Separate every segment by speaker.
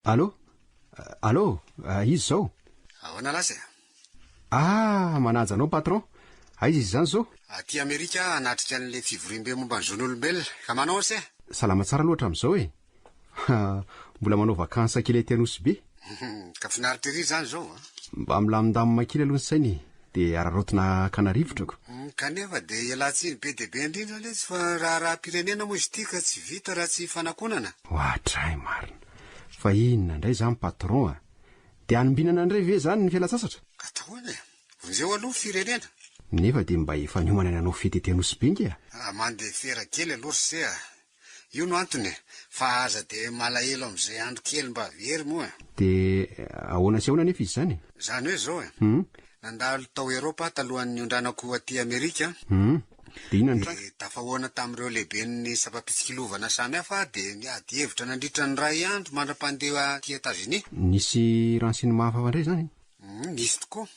Speaker 1: Allô? Allô? Iza izao?
Speaker 2: Ahoana lasa e?
Speaker 1: Ah, manaja anao patron. Aiza izy izany izao?
Speaker 2: Aty Amerika aho hanatrika an'ilay fivoriambe momba ny zon'olombelona. Ka manao ase?
Speaker 1: Salama tsara aloha hatramin'izao e. Mbola manao vacances kely aty Nosy Be.
Speaker 2: Ka finaritra ery izany izao a?
Speaker 1: Mba milamindamina kely aloha ny saina e. Dia araraotina hakana rivotra ko.
Speaker 2: Kanefa dia ialatsiny be dia be indrindra letsy fa raharaham-pirenena moa izy ity ka tsy vita raha tsy fanakonana.
Speaker 1: Oadray marina. Fa inona indray izany patron a? Dia anombinana indray ve izany ny fialantsasatra?
Speaker 2: Ka atahoana e! Vonjeo aloha ny firenena.
Speaker 1: Nefa dia mba efa niomana ny hanao fety ety Anosibe nge a!
Speaker 2: Ah, mandefera kely aloha ry se a! Io no antony e! Fa aza dia malahelo amin'izay andro kely mba very moa e!
Speaker 1: Dia ahoana sy ahoana anefa izy izany e?
Speaker 2: Izany hoe izao e! Nandalo tao Eropa aho talohan'ny niondranako aty Amerika.
Speaker 1: Dia inona no nitranga?
Speaker 2: Dia tafahoana tamin'ireo lehiben'ny sampam-pitsikilovana samihafa aho dia niady hevitra nandritra ny iray andro mandra-pandeha aty Etazonia.
Speaker 1: Nisy renseignement hafahafa indray izany?
Speaker 2: Nisy tokoa,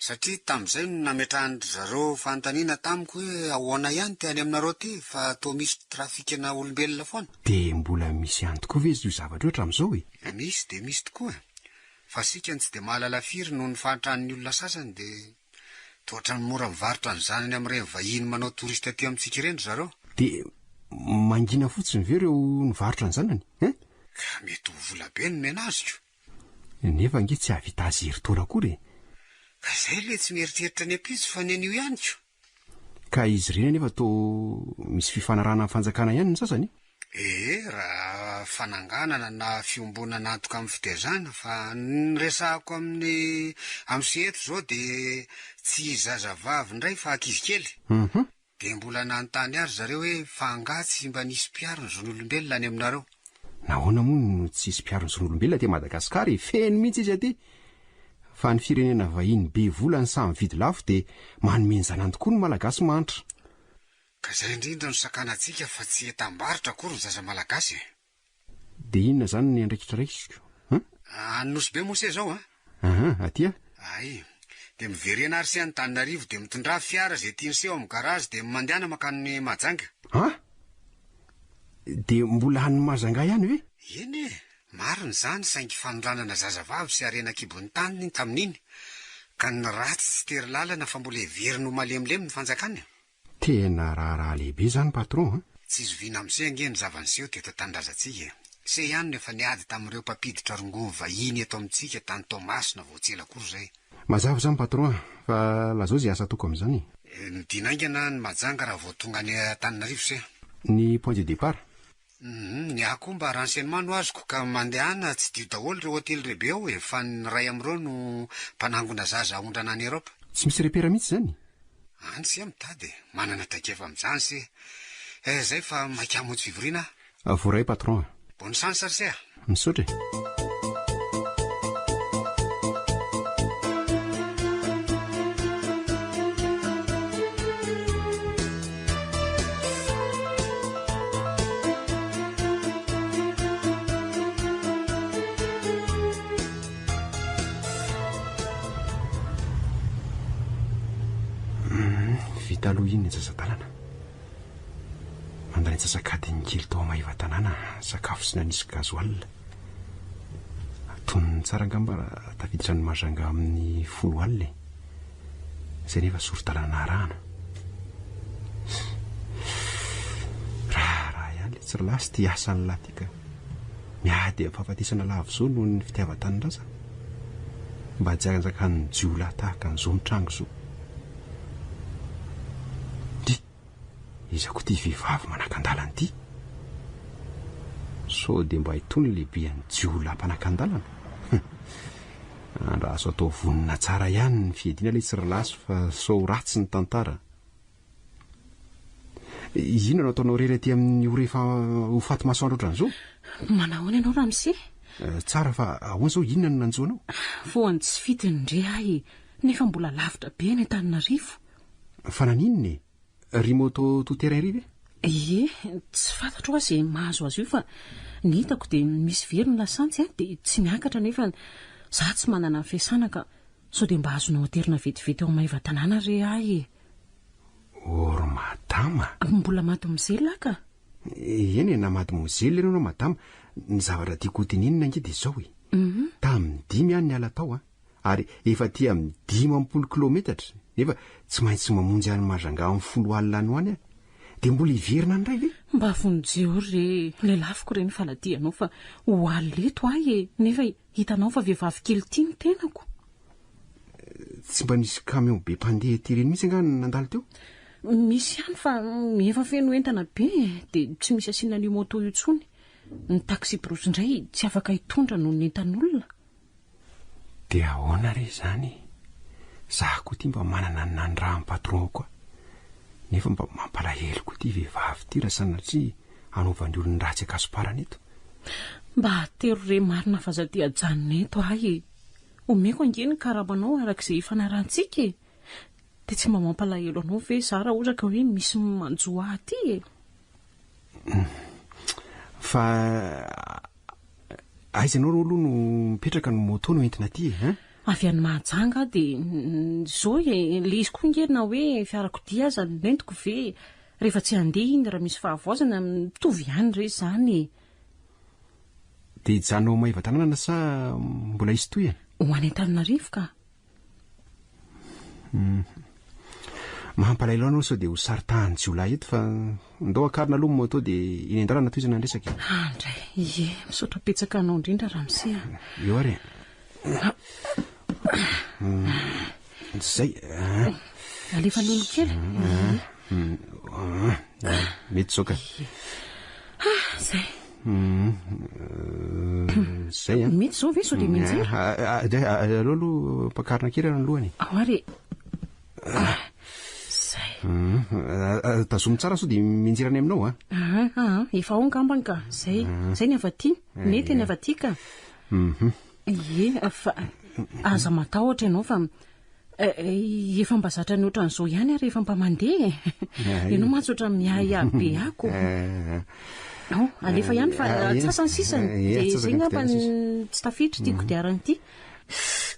Speaker 2: satria tamin'izay no nametrahan-dry zareo fanontaniana tamiko hoe ahoana ihany ity any aminareo ity fa toa misy trafikana olombelona foana.
Speaker 1: Dia mbola misy ihany tokoa ve io zavatra io hatramin'izao e?
Speaker 2: Misy dia misy tokoa e! Fa isika no tsy dia mahalala firy noho ny fahantran'ny olona sasany dia toa ohatran'ny mora mivarotra ny zanany amin'ireny vahiny manao touriste aty amintsika ireny ry zareo.
Speaker 1: Dia mangina fotsiny ve ireo nivarotra ny zanany hein?
Speaker 2: Ka mety ho vola be no nomena azy ko!
Speaker 1: Nefa ange tsy hahavita azy herintaona akory e!
Speaker 2: Ka izay ilay tsy mieritreritra ny ampitso fa ny anio ihany ko!
Speaker 1: Ka izy ireny anefa toa misy fifanarahana amin'ny fanjakana ihany ny sasany e!
Speaker 2: Ee, raha fananganana na fiombonana antoka amin'ny fitezana, fa ny resahako amin'ny amse eto izao dia tsy zazavavy indray fa ankizy kely.
Speaker 1: Hum.
Speaker 2: Dia mbola nanontany ahy ry zareo hoe fa angaha tsy mba nisy mpiaro ny zon'olombelona any aminareo?
Speaker 1: Nahoana moa no tsy hisy mpiaro ny zon'olombelona aty Madagasikara e? Feno mihitsy izy aty! Fa ny firenena vahiny be vola ny sahy mividy lafo dia manome ny zanany tokoa ny Malagasy mahantra.
Speaker 2: Ka izay indrindra no sakanantsika fa tsy entam-barotra akory ny zaza Malagasy e!
Speaker 1: Dia inona izany ny andraikitra raisiko? Hein?
Speaker 2: Any Nosy Be moa se zao an?
Speaker 1: Aha, aty aho.
Speaker 2: Hay. Dia miverena ary se Antananarivo dia mitondrà fiara izay tiany se ao amin'ny garage dia mandehana mankany Mahajanga.
Speaker 1: An? Dia mbola any Mahajanga ihany ve?
Speaker 2: Eny e! Marina izany saingy fanondranana zazavavy sy harena an-kibon'ny tany tamin'iny ka ny ratsy tsy tery lalana fa mbola heveriny ho malemilemy ny fanjakana.
Speaker 1: Tena raharaha lehibe izany patron a!
Speaker 2: Tsy zoviana amin'se ange ny zava-niseho teto an-tanindrazantsika e! Se ihany no efa niady tamin'ireo mpampiditra rongony vahiny eto amintsika tany Toamasina vao tsy ela akory izay.
Speaker 1: Mazava izany patron a! Fa lazao izay asa ataoko amin'izany e!
Speaker 2: Midina haingana any Mahajanga raha vao tonga any Antananarivo se.
Speaker 1: Ny point de départ?
Speaker 2: Humm, ny ahy koa mba renseignement no azoko ka mandehana tsidiho daholo ireo hotely lehibe ao e, fa ny iray amin'ireo no mpanangona zaza aondrana any Europe.
Speaker 1: Tsy misy repère mihitsy izany?
Speaker 2: Any se mitady e, manana traikefa amin'izany se. Eh, zay fa maika hamonjy fivoriana aho.
Speaker 1: Voaray patron a.
Speaker 2: Bonne chance ry se a.
Speaker 1: Misaotra e. Vita aloha iny ny antsasa-dalana. Nandany antsasak'adiny kely tao Maevatanàna sakafo sy nanisy gasoil. Antonony tsara angamba raha tafiditra any Majunga amin'ny folo alina e. Izay nefa sori-dalana arahana. Raharaha ihany letsy ry lahy sy ity asan'ny lahy ity ka. Miady amin'ny fahafatesana lava izao noho ny fitiavan-tanindrazana. Mba tsy hanjakan'ny jiolahy tahaka an'izao mitranga izao. Ndry! Iza koa ity vehivavy manakan-dalana ity? Sao dia mba itony lehiben'ny jiolahy mpanakan-dalana? Andraso atao vonona tsara ihany ny fiadiana letsy ry lasy fa sao ratsy ny tantara. Inona no ataonao irery aty amin'ny ora efa ho faty masoandro ohatran'izao?
Speaker 3: Manahoana ianao ramose?
Speaker 1: Eh, tsara fa ahoana izao inona no nanjo anao?
Speaker 3: Voan'ny tsy fidiny ndre ahy nefa mbola lavitra be any Antananarivo.
Speaker 1: Fa naninona e? Ry moto tout terrain ry ve?
Speaker 3: Ie, tsy fantatro hoa ze mahazo azy io fa ny hitako dia misy very ny lasantsy an, dia tsy miakatra nefa za tsy manana ny fiasana ka sao dia mba azonao aterina vetivety ao Maevatanàna re ahy e.
Speaker 1: Oh ry madama!
Speaker 3: Mbola mademoiselle aho ka.
Speaker 1: Eny e, na mademoiselle ianao na madama, ny zavatra tiako ho tenenina ange dia izao e. Tamin'ny dimy aho no niala tao an, ary efa aty amin'ny 50 kilaometatra, nefa tsy maintsy mamonjy an'i Majunga amin'ny folo alina any ho any aho. Dia mbola hiverina any indray ve?
Speaker 3: Mba vonjeo re, lelafiko re ny faladianao fa ho alina eto aho e, nefa hitanao fa vehivavy kely ity ny tenako.
Speaker 1: Tsy mba nisy camion be mpandeha ety ireny mihitsy angaha nandalo teo?
Speaker 3: Misy ihany fa efa feno entana be e, dia tsy misy asiana an'io moto io intsony. Ny taxi-brousse indray tsy afaka hitondra noho ny entan'olona.
Speaker 1: Dia ahoana re izany e? Za koa ity mba manana ny nanirahan'ny patron-ko ahy. Nefa mba mampalahelo koa ity vehivavy ity raha sanatria hanaovan'ny olon-dratsy ankasomparana eto.
Speaker 3: Mba atero re marina fa aza dia ajanona eto ahy e! Omeko ange ny karamanao araka izay ifanarahantsika e! Dia tsy mba mampalahelo anao ve za raha ohatra ka hoe misy manjo ahy aty e?
Speaker 1: Fa aiza ianao aloha no mipetraka no moto no entina aty e, hein?
Speaker 3: Avy any Mahajanga aho dia zao e, le izy koa nge na hoe fiarakodia aza no nentiko ve rehefa tsy handeha iny raha misy fahavoazana mitovy ihany re izany e.
Speaker 1: Dia hijanona ao Maevatanàna sa mbola hisy tohiny?
Speaker 3: Ho any Antananarivo ka.
Speaker 1: Mampalahelo anao sao dia ho saritahan'ny jiolahy eto fa ndao akarina aloha ny moto dia eny an-dalana tohizana ny resaka e.
Speaker 3: Andray, ie, misaotra betsaka anao indrindra ramose a.
Speaker 1: Eo ary e. Zay.
Speaker 3: Alefa lolo kely.
Speaker 1: Mety izao ka.
Speaker 3: Ah, zay.
Speaker 1: Zay an.
Speaker 3: Mety izao ve sao dia mianjera?
Speaker 1: Aleo aloha ampakarina kely ny lohany.
Speaker 3: Ao ary e. Zay.
Speaker 1: Tazomy tsara sao dia mianjera any aminao
Speaker 3: a. Ah, efa ao angambany ka. Zay. Zay ny avy aty. Mety ny avy aty ka. Ie, fa aza matahotra ianao fa efa mba zatra ny ohatran'izao ihany ary efa mba mandeha e. Ianao mantsy ohatran'ny miahiahy be ako. Ao, alefa ihany fa atsasany sisany. Dia izay angamba tsy tafiditra ity kodiarana ity.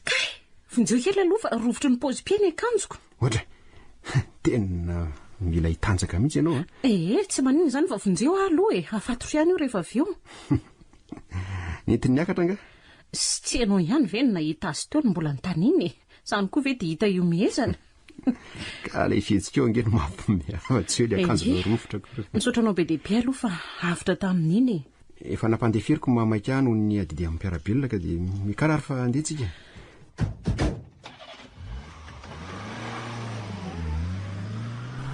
Speaker 3: Kay! Vonjeo kely aloha fa rovitry ny paozy-pied ny akanjoko.
Speaker 1: Ohatra, tena mila hitanjaka mihitsy ianao a.
Speaker 3: Ee, tsy maninona izany fa vonjeo aho aloha e, afatotro ihany io rehefa avy eo.
Speaker 1: Nentiny niakatra angaha?
Speaker 3: Sy tsy ianao ihany ve no nahita azy teo no mbola ntaniny e? Izany koa ve dia hita ihomehezana?
Speaker 1: Ka ilay fihetsikao ange no mampiomehy ahy fa tsy hoe ilay akanjonao rovitra akory.
Speaker 3: Misaotra anao be dia be aloha fa avotra tamin'iny e.
Speaker 1: Efa nampandeferiko ny mahamaika ahy noho ny adidy amin'ny mpiara-belona ka dia mikara ary fa andeha tsika.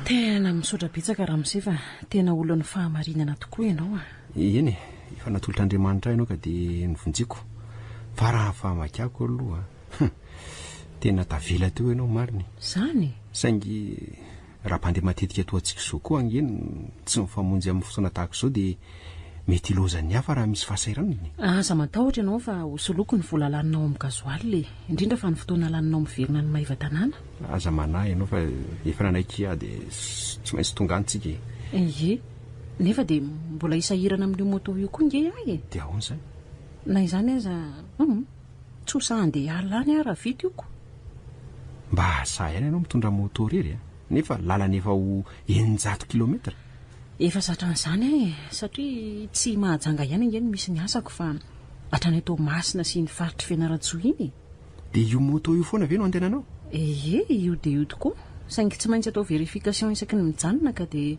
Speaker 3: Tena misaotra betsaka ramose fa tena olon'ny fahamarinana tokoa ianao a.
Speaker 1: Eny e, efa natolotr'Andriamanitra ahy ianao ka dia novonjeko. Fa raha ny fahamakiako aloha, tena tavela teo ianao marina e.
Speaker 3: Izany e?
Speaker 1: Saingy Raha mpandeha matetika toa antsika izao koa ange no tsy mifamonjy amin'ny fotoana tahaka izao dia mety hilaozan'ny hafa raha misy fahasahiranana e.
Speaker 3: Aza matahotra ianao fa hosoloiko ny vola laninao amin'ny gasoil e! Indrindra fa ny fotoana laninao miverina any Maevatanàna.
Speaker 1: Aza manahy ianao fa efa nanaiky aho dia tsy maintsy tonga any tsika e.
Speaker 3: Ie, nefa dia mbola hisahirana amin'io moto io koa nge aho e!
Speaker 1: Dia ahoana izany?
Speaker 3: Na izany aza, hum, tsy ho sahy handeha alina any aho raha vita io ko.
Speaker 1: Mba sahy ihany ianao mitondra moto irery a! Nefa lalana efa ho 600 kilometra.
Speaker 3: Efa zatra an'izany aho e! Satria tsy i Mahajanga ihany ange no misy ny asako fa hatrany Toamasina sy iny faritr'i Fianarantsoa iny e!
Speaker 1: Dia io moto io foana ve no andehananao?
Speaker 3: Ie, io dia io tokoa. Saingy tsy maintsy atao vérification isaky ny mijanona ka dia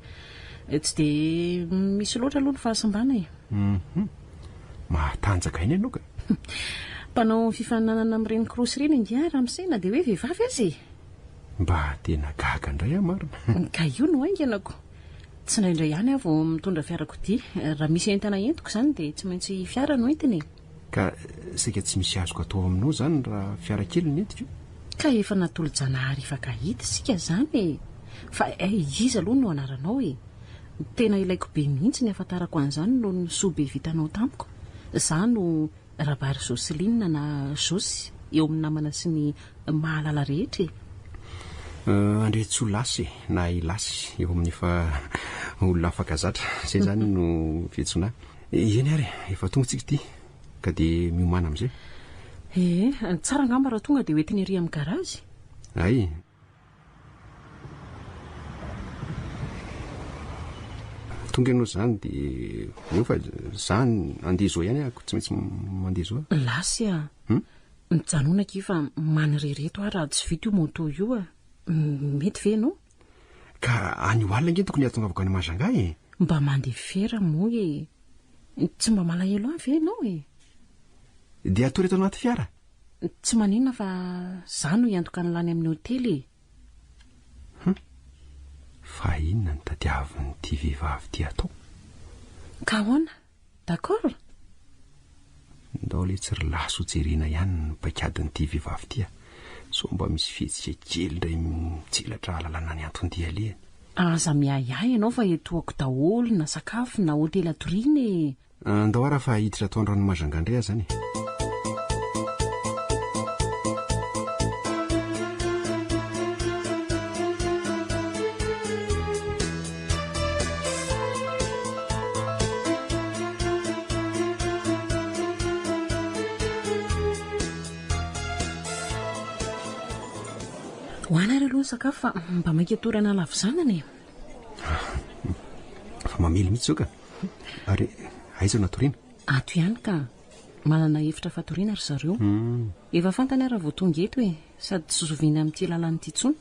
Speaker 3: tsy dia misy loatra aloha ny fahasimbana e!
Speaker 1: Hum. Mahatanjaka aina ianao ka.
Speaker 3: Mpanao fifaninanana amin'ireny cross ireny ange aho ramose na dia hoe vehivavy aza e!
Speaker 1: Mba tena gaga indray aho marina.
Speaker 3: Ka io no hainganako. Tsy indraindray ihany aho vao mitondra fiarakodia. Raha misy entana entiko izany dia tsy maintsy fiara no entina e!
Speaker 1: Ka saika tsy misy azoko atao aminao izany raha fiara kely no entiko?
Speaker 3: Ka efa natolo-janahary hifankahita isika izany e! Fa iza aloha no anaranao e? Tena ilaiko be mihitsy ny hahafantarako an'izany noho ny soa be vitanao tamiko. Izaho no Rabary Jocelyne na Josy eo amin'ny namana sy ny mahalala rehetra e!
Speaker 1: Andriantsoa Lasy e, na i Lasy eo amin'ny efa olona mifankazatra. Izay izany no fiantsoana ahy. Eny ary e, efa tonga tsika ity ka dia miomàna amin'izay.
Speaker 3: Ee, tsara angamba raha tonga dia hoentiny ery amin'ny garazy.
Speaker 1: Hay. Tonga ianao izany dia eo fa za andeha izao ihany aho, tsy maintsy mandeha izao aho.
Speaker 3: Lasy a! Mijanona akia fa manirery eto aho raha tsy vita io moto io a! Mety ve ianao?
Speaker 1: Ka any ho alina ange tokony hahatongavako any Majunga e!
Speaker 3: Mba mandefera moa e! Tsy mba malahelo ahy ve ianao e?
Speaker 1: Dia hatory eto anaty fiara?
Speaker 3: Tsy maninona fa za no hiantoka ny lany amin'ny hotely e!
Speaker 1: Hum! Fa inona no tadiavin'ity vehivavy ity atao?
Speaker 3: Ka ahoana? D'accord?
Speaker 1: Ndao letsy ry lahy so jerena ihany ny paikadin'ity vehivavy ity a! Sao mba misy fihetsika kely indray mitselatra ahalalana ny anton-dia alehany.
Speaker 3: Aza miahiahy ianao fa etoako daholo na sakafo na hotely hatoriana e!
Speaker 1: Andao ara fa hiditra ato Andranomajanga indray aho zany e.
Speaker 3: Ho any ary aloha ny sakafo fa mba maika torana lavizanana e.
Speaker 1: Fa mamely mihitsy izao ka. Ary aiza no hatoriana?
Speaker 3: Ato ihany ka. Manana efitra fatoriana ry zareo. Efa fantany aho raha vao tonga eto e. Sady tsy zoviana amin'ity lalana ity intsony.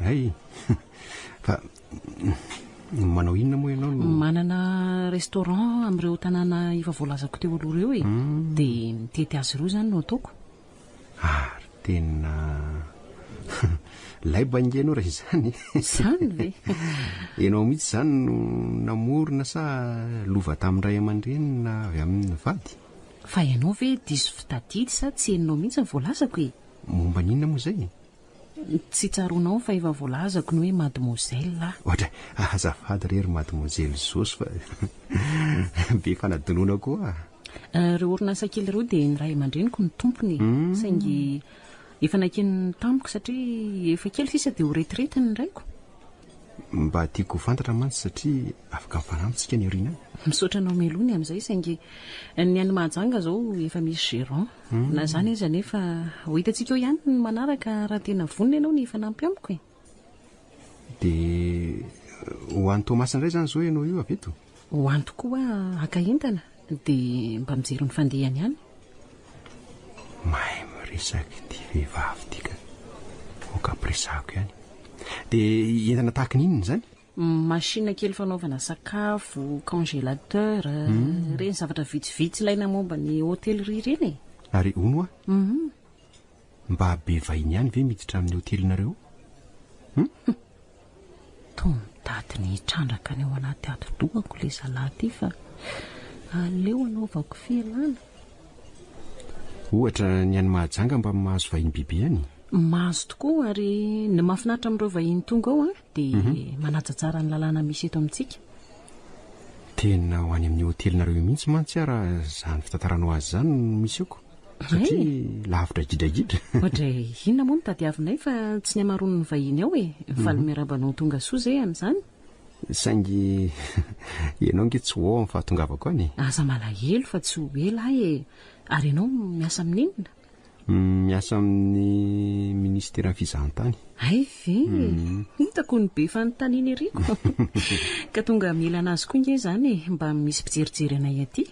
Speaker 1: Hay! Fa manao inona moa ianao no.
Speaker 3: Manana restaurant amin'ireo tanàna efa voalazako teo aloha ireo e. Dia mitety azy ireo izany no ataoko.
Speaker 1: Ary tena laiba ange ianao raha izany e.
Speaker 3: Izany ve?
Speaker 1: Ianao mihitsy izany no namorona sa lova tamin'ny ray aman-dreny na avy amin'ny vady?
Speaker 3: Fa ianao ve diso fitadidy sa tsy henonao mihitsy ny voalazako e?
Speaker 1: Momba ny inona moa izay e?
Speaker 3: Tsy tsaroanao fa efa voalazako ny hoe mademoiselle ah.
Speaker 1: Ohatra, azafady re ry mademoiselle Zosy fa be fanadinoana koa ah.
Speaker 3: Ireo orinasa kely ireo dia ny ray aman-dreniko no tompony e. Saingy efa nankiny tamiko satria efa kely sisa dia ho retirety ny raiko.
Speaker 1: Mba tiako ho fantatra mantsy satria afaka mifanampy tsika any aoriana any.
Speaker 3: Misaotra anao mialoha ny amin'izay saingy ny any Mahajanga izao efa misy gérant. Na izany aza anefa ho hitantsika eo ihany ny manaraka raha tena vonona ianao ny hifanampy amiko e.
Speaker 1: Dia ho any Toamasina indray izany izao ianao io avy eto?
Speaker 3: Ho any tokoa aho haka entana dia mba mijery ny fandehany any.
Speaker 1: Mahay miresaka ity vehivavy ity ka. Aoka ampiresahako ihany. Dia entana tahaka ny inona izany?
Speaker 3: Machine kely fanaovana sakafo, congélateur, ireny zavatra vitsivitsy ilaina momba ny hôtellerie ireny e.
Speaker 1: Ary hono hoa? Mba be vahiny ihany ve miditra amin'ny hotelinareo ao? Hum?
Speaker 3: Toa mitady ny hitrandraka ny ao anaty atidohako ilay zalahy ity fa aleo anaovako fialana.
Speaker 1: Ohatra ny any Mahajanga mba mahazo vahiny bebe ihany?
Speaker 3: Mahazo tokoa ary ny mahafinaritra amin'ireo vahiny tonga ao dia manaja tsara ny lalàna misy eto amintsika.
Speaker 1: Tena ho any amin'ny hotelinareo io mihitsy mantsy aho raha izany fitantaranao azy izany no misy eo ko. Satria lavitra gidragidra.
Speaker 3: Oadray, inona moa no tadiavinay fa tsy ny hamaroan'ny vahiny ao e. Faly miarahaba anao tonga soa izay amin'izany.
Speaker 1: Saingy ianao ange tsy ho ao amin'ny fahatongavako any e.
Speaker 3: Aza malahelo fa tsy ho ela aho e. Ary ianao miasa amin'ny inona?
Speaker 1: Miasa amin'ny minisiteran'ny fizahantany.
Speaker 3: Hay ve? Hitako ny be fanontaniana ery ko. Ka tonga mila anazy koa nge izany e, mba misy mpijerijery anay aty.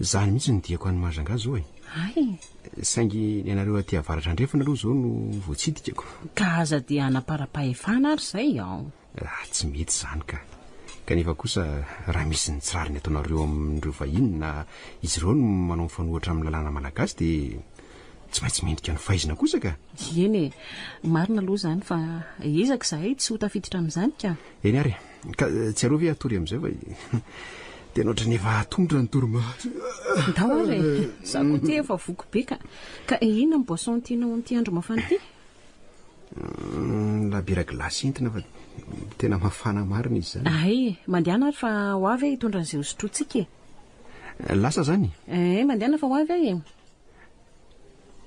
Speaker 1: Izany mihitsy no diako any Mahajanga zao e.
Speaker 3: Hay.
Speaker 1: Saingy ny anareo aty avaratra andrefana aloha izao no voatsidikako.
Speaker 3: Ka aza dia hanapara-pahefana ary izay an.
Speaker 1: Ah, tsy mety izany ka. Kanefa kosa raha misy ny tsy rariny ataonareo amin'ireo vahiny na izy ireo no manao mifanohitra amin'ny lalàna malagasy dia tsy maintsy mendrika ny faizina kosa ka.
Speaker 3: Eny e, marina aloha izany fa ezaka izahay tsy ho tafiditra amin'izany ka.
Speaker 1: Eny ary e. Ka tsy aleo ve hatory amin'izay fa tena ohatran'ny efa atomotra ny torimaso.
Speaker 3: Ndao ary e! Za koa ity efa voky be ka. Ka inona ny boisson tianao amin'ity andro mafana ity?
Speaker 1: Labiera glace entina fa tena mafana marina izy izany.
Speaker 3: Hay, mandehana ary fa ho avy aho hitondra an'izay hosotrointsika e.
Speaker 1: Lasa izany?
Speaker 3: Eh, mandehana fa ho avy aho e.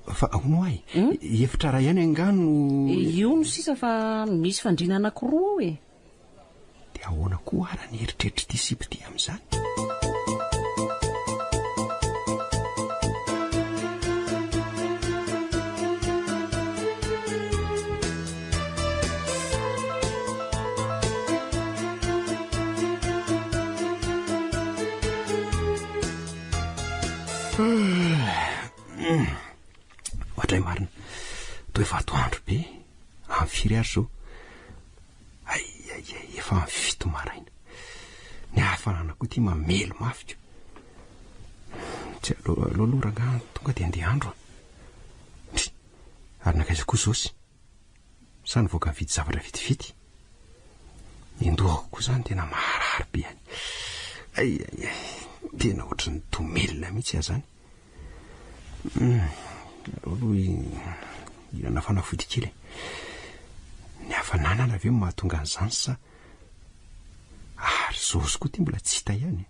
Speaker 1: Fa ahoana ho'a e? Efitra iray ihany angaha no.
Speaker 3: Io no sisa fa misy fandriana anankiroa ao e.
Speaker 1: Dia ahoana koa ara ny eritreritr'ity sipa ity amin'izany? Ohatray marina. Toa efa atoandro be. Amin'ny firy ary izao? Ay ay ay, efa amin'ny fito maraina. Ny hafanana koa ity mamely mafy ko. Tsy aleo aleo aloha rangahy tonga dia andeha handro a. Ndry, ary nankaiza koa Zosy? Sa nivoaka nividy zavatra vetivety? Ny an-dohako koa izany tena maharary be any. Ay ay ay, tena ohatry ny domelina mihitsy aho izany. Hum, aleo aloha hihinana fanafody kely e. Ny hafanana ve no mahatonga an'izany sa ary Zosy koa ity mbola tsy hita ihany e.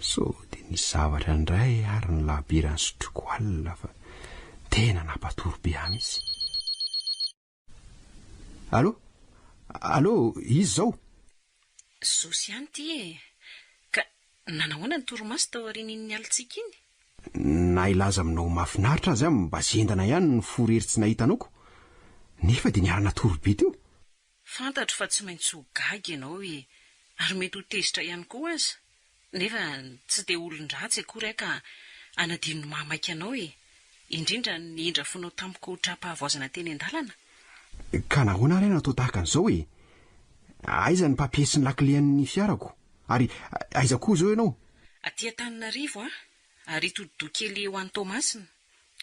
Speaker 1: Sao dia nisy zavatra indray ary ny labiera nisotroiko alina fa tena nampatory be ahy mihitsy. Allô? Allô, iza izao?
Speaker 3: Zosy ihany ity e! Ka nanahoana ny torimaso tao aorian'iny nialintsika iny?
Speaker 1: Na hilaza aminao ho mahafinaritra aza aho mba zendana ihany ny fo rery tsy nahita anao ko! Nefa dia niara-natory be teo.
Speaker 3: Fantatro fa tsy maintsy ho gaga ianao e! Ary mety ho tezitra ihany koa aza. Nefa tsy dia olon-dratsy akory aho ka hanadino ny mahamaika anao e! Indrindra ny indra fonao tamiko ho tra-pahavoazana teny an-dalana.
Speaker 1: Ka nahoana ary aho no atao tahaka an'izao e? Aiza ny papier sy ny lakile an'ny fiarako? Ary aiza koa izao ianao?
Speaker 3: Aty Antananarivo aho, ary hitodi-doha kely ho any Toamasina.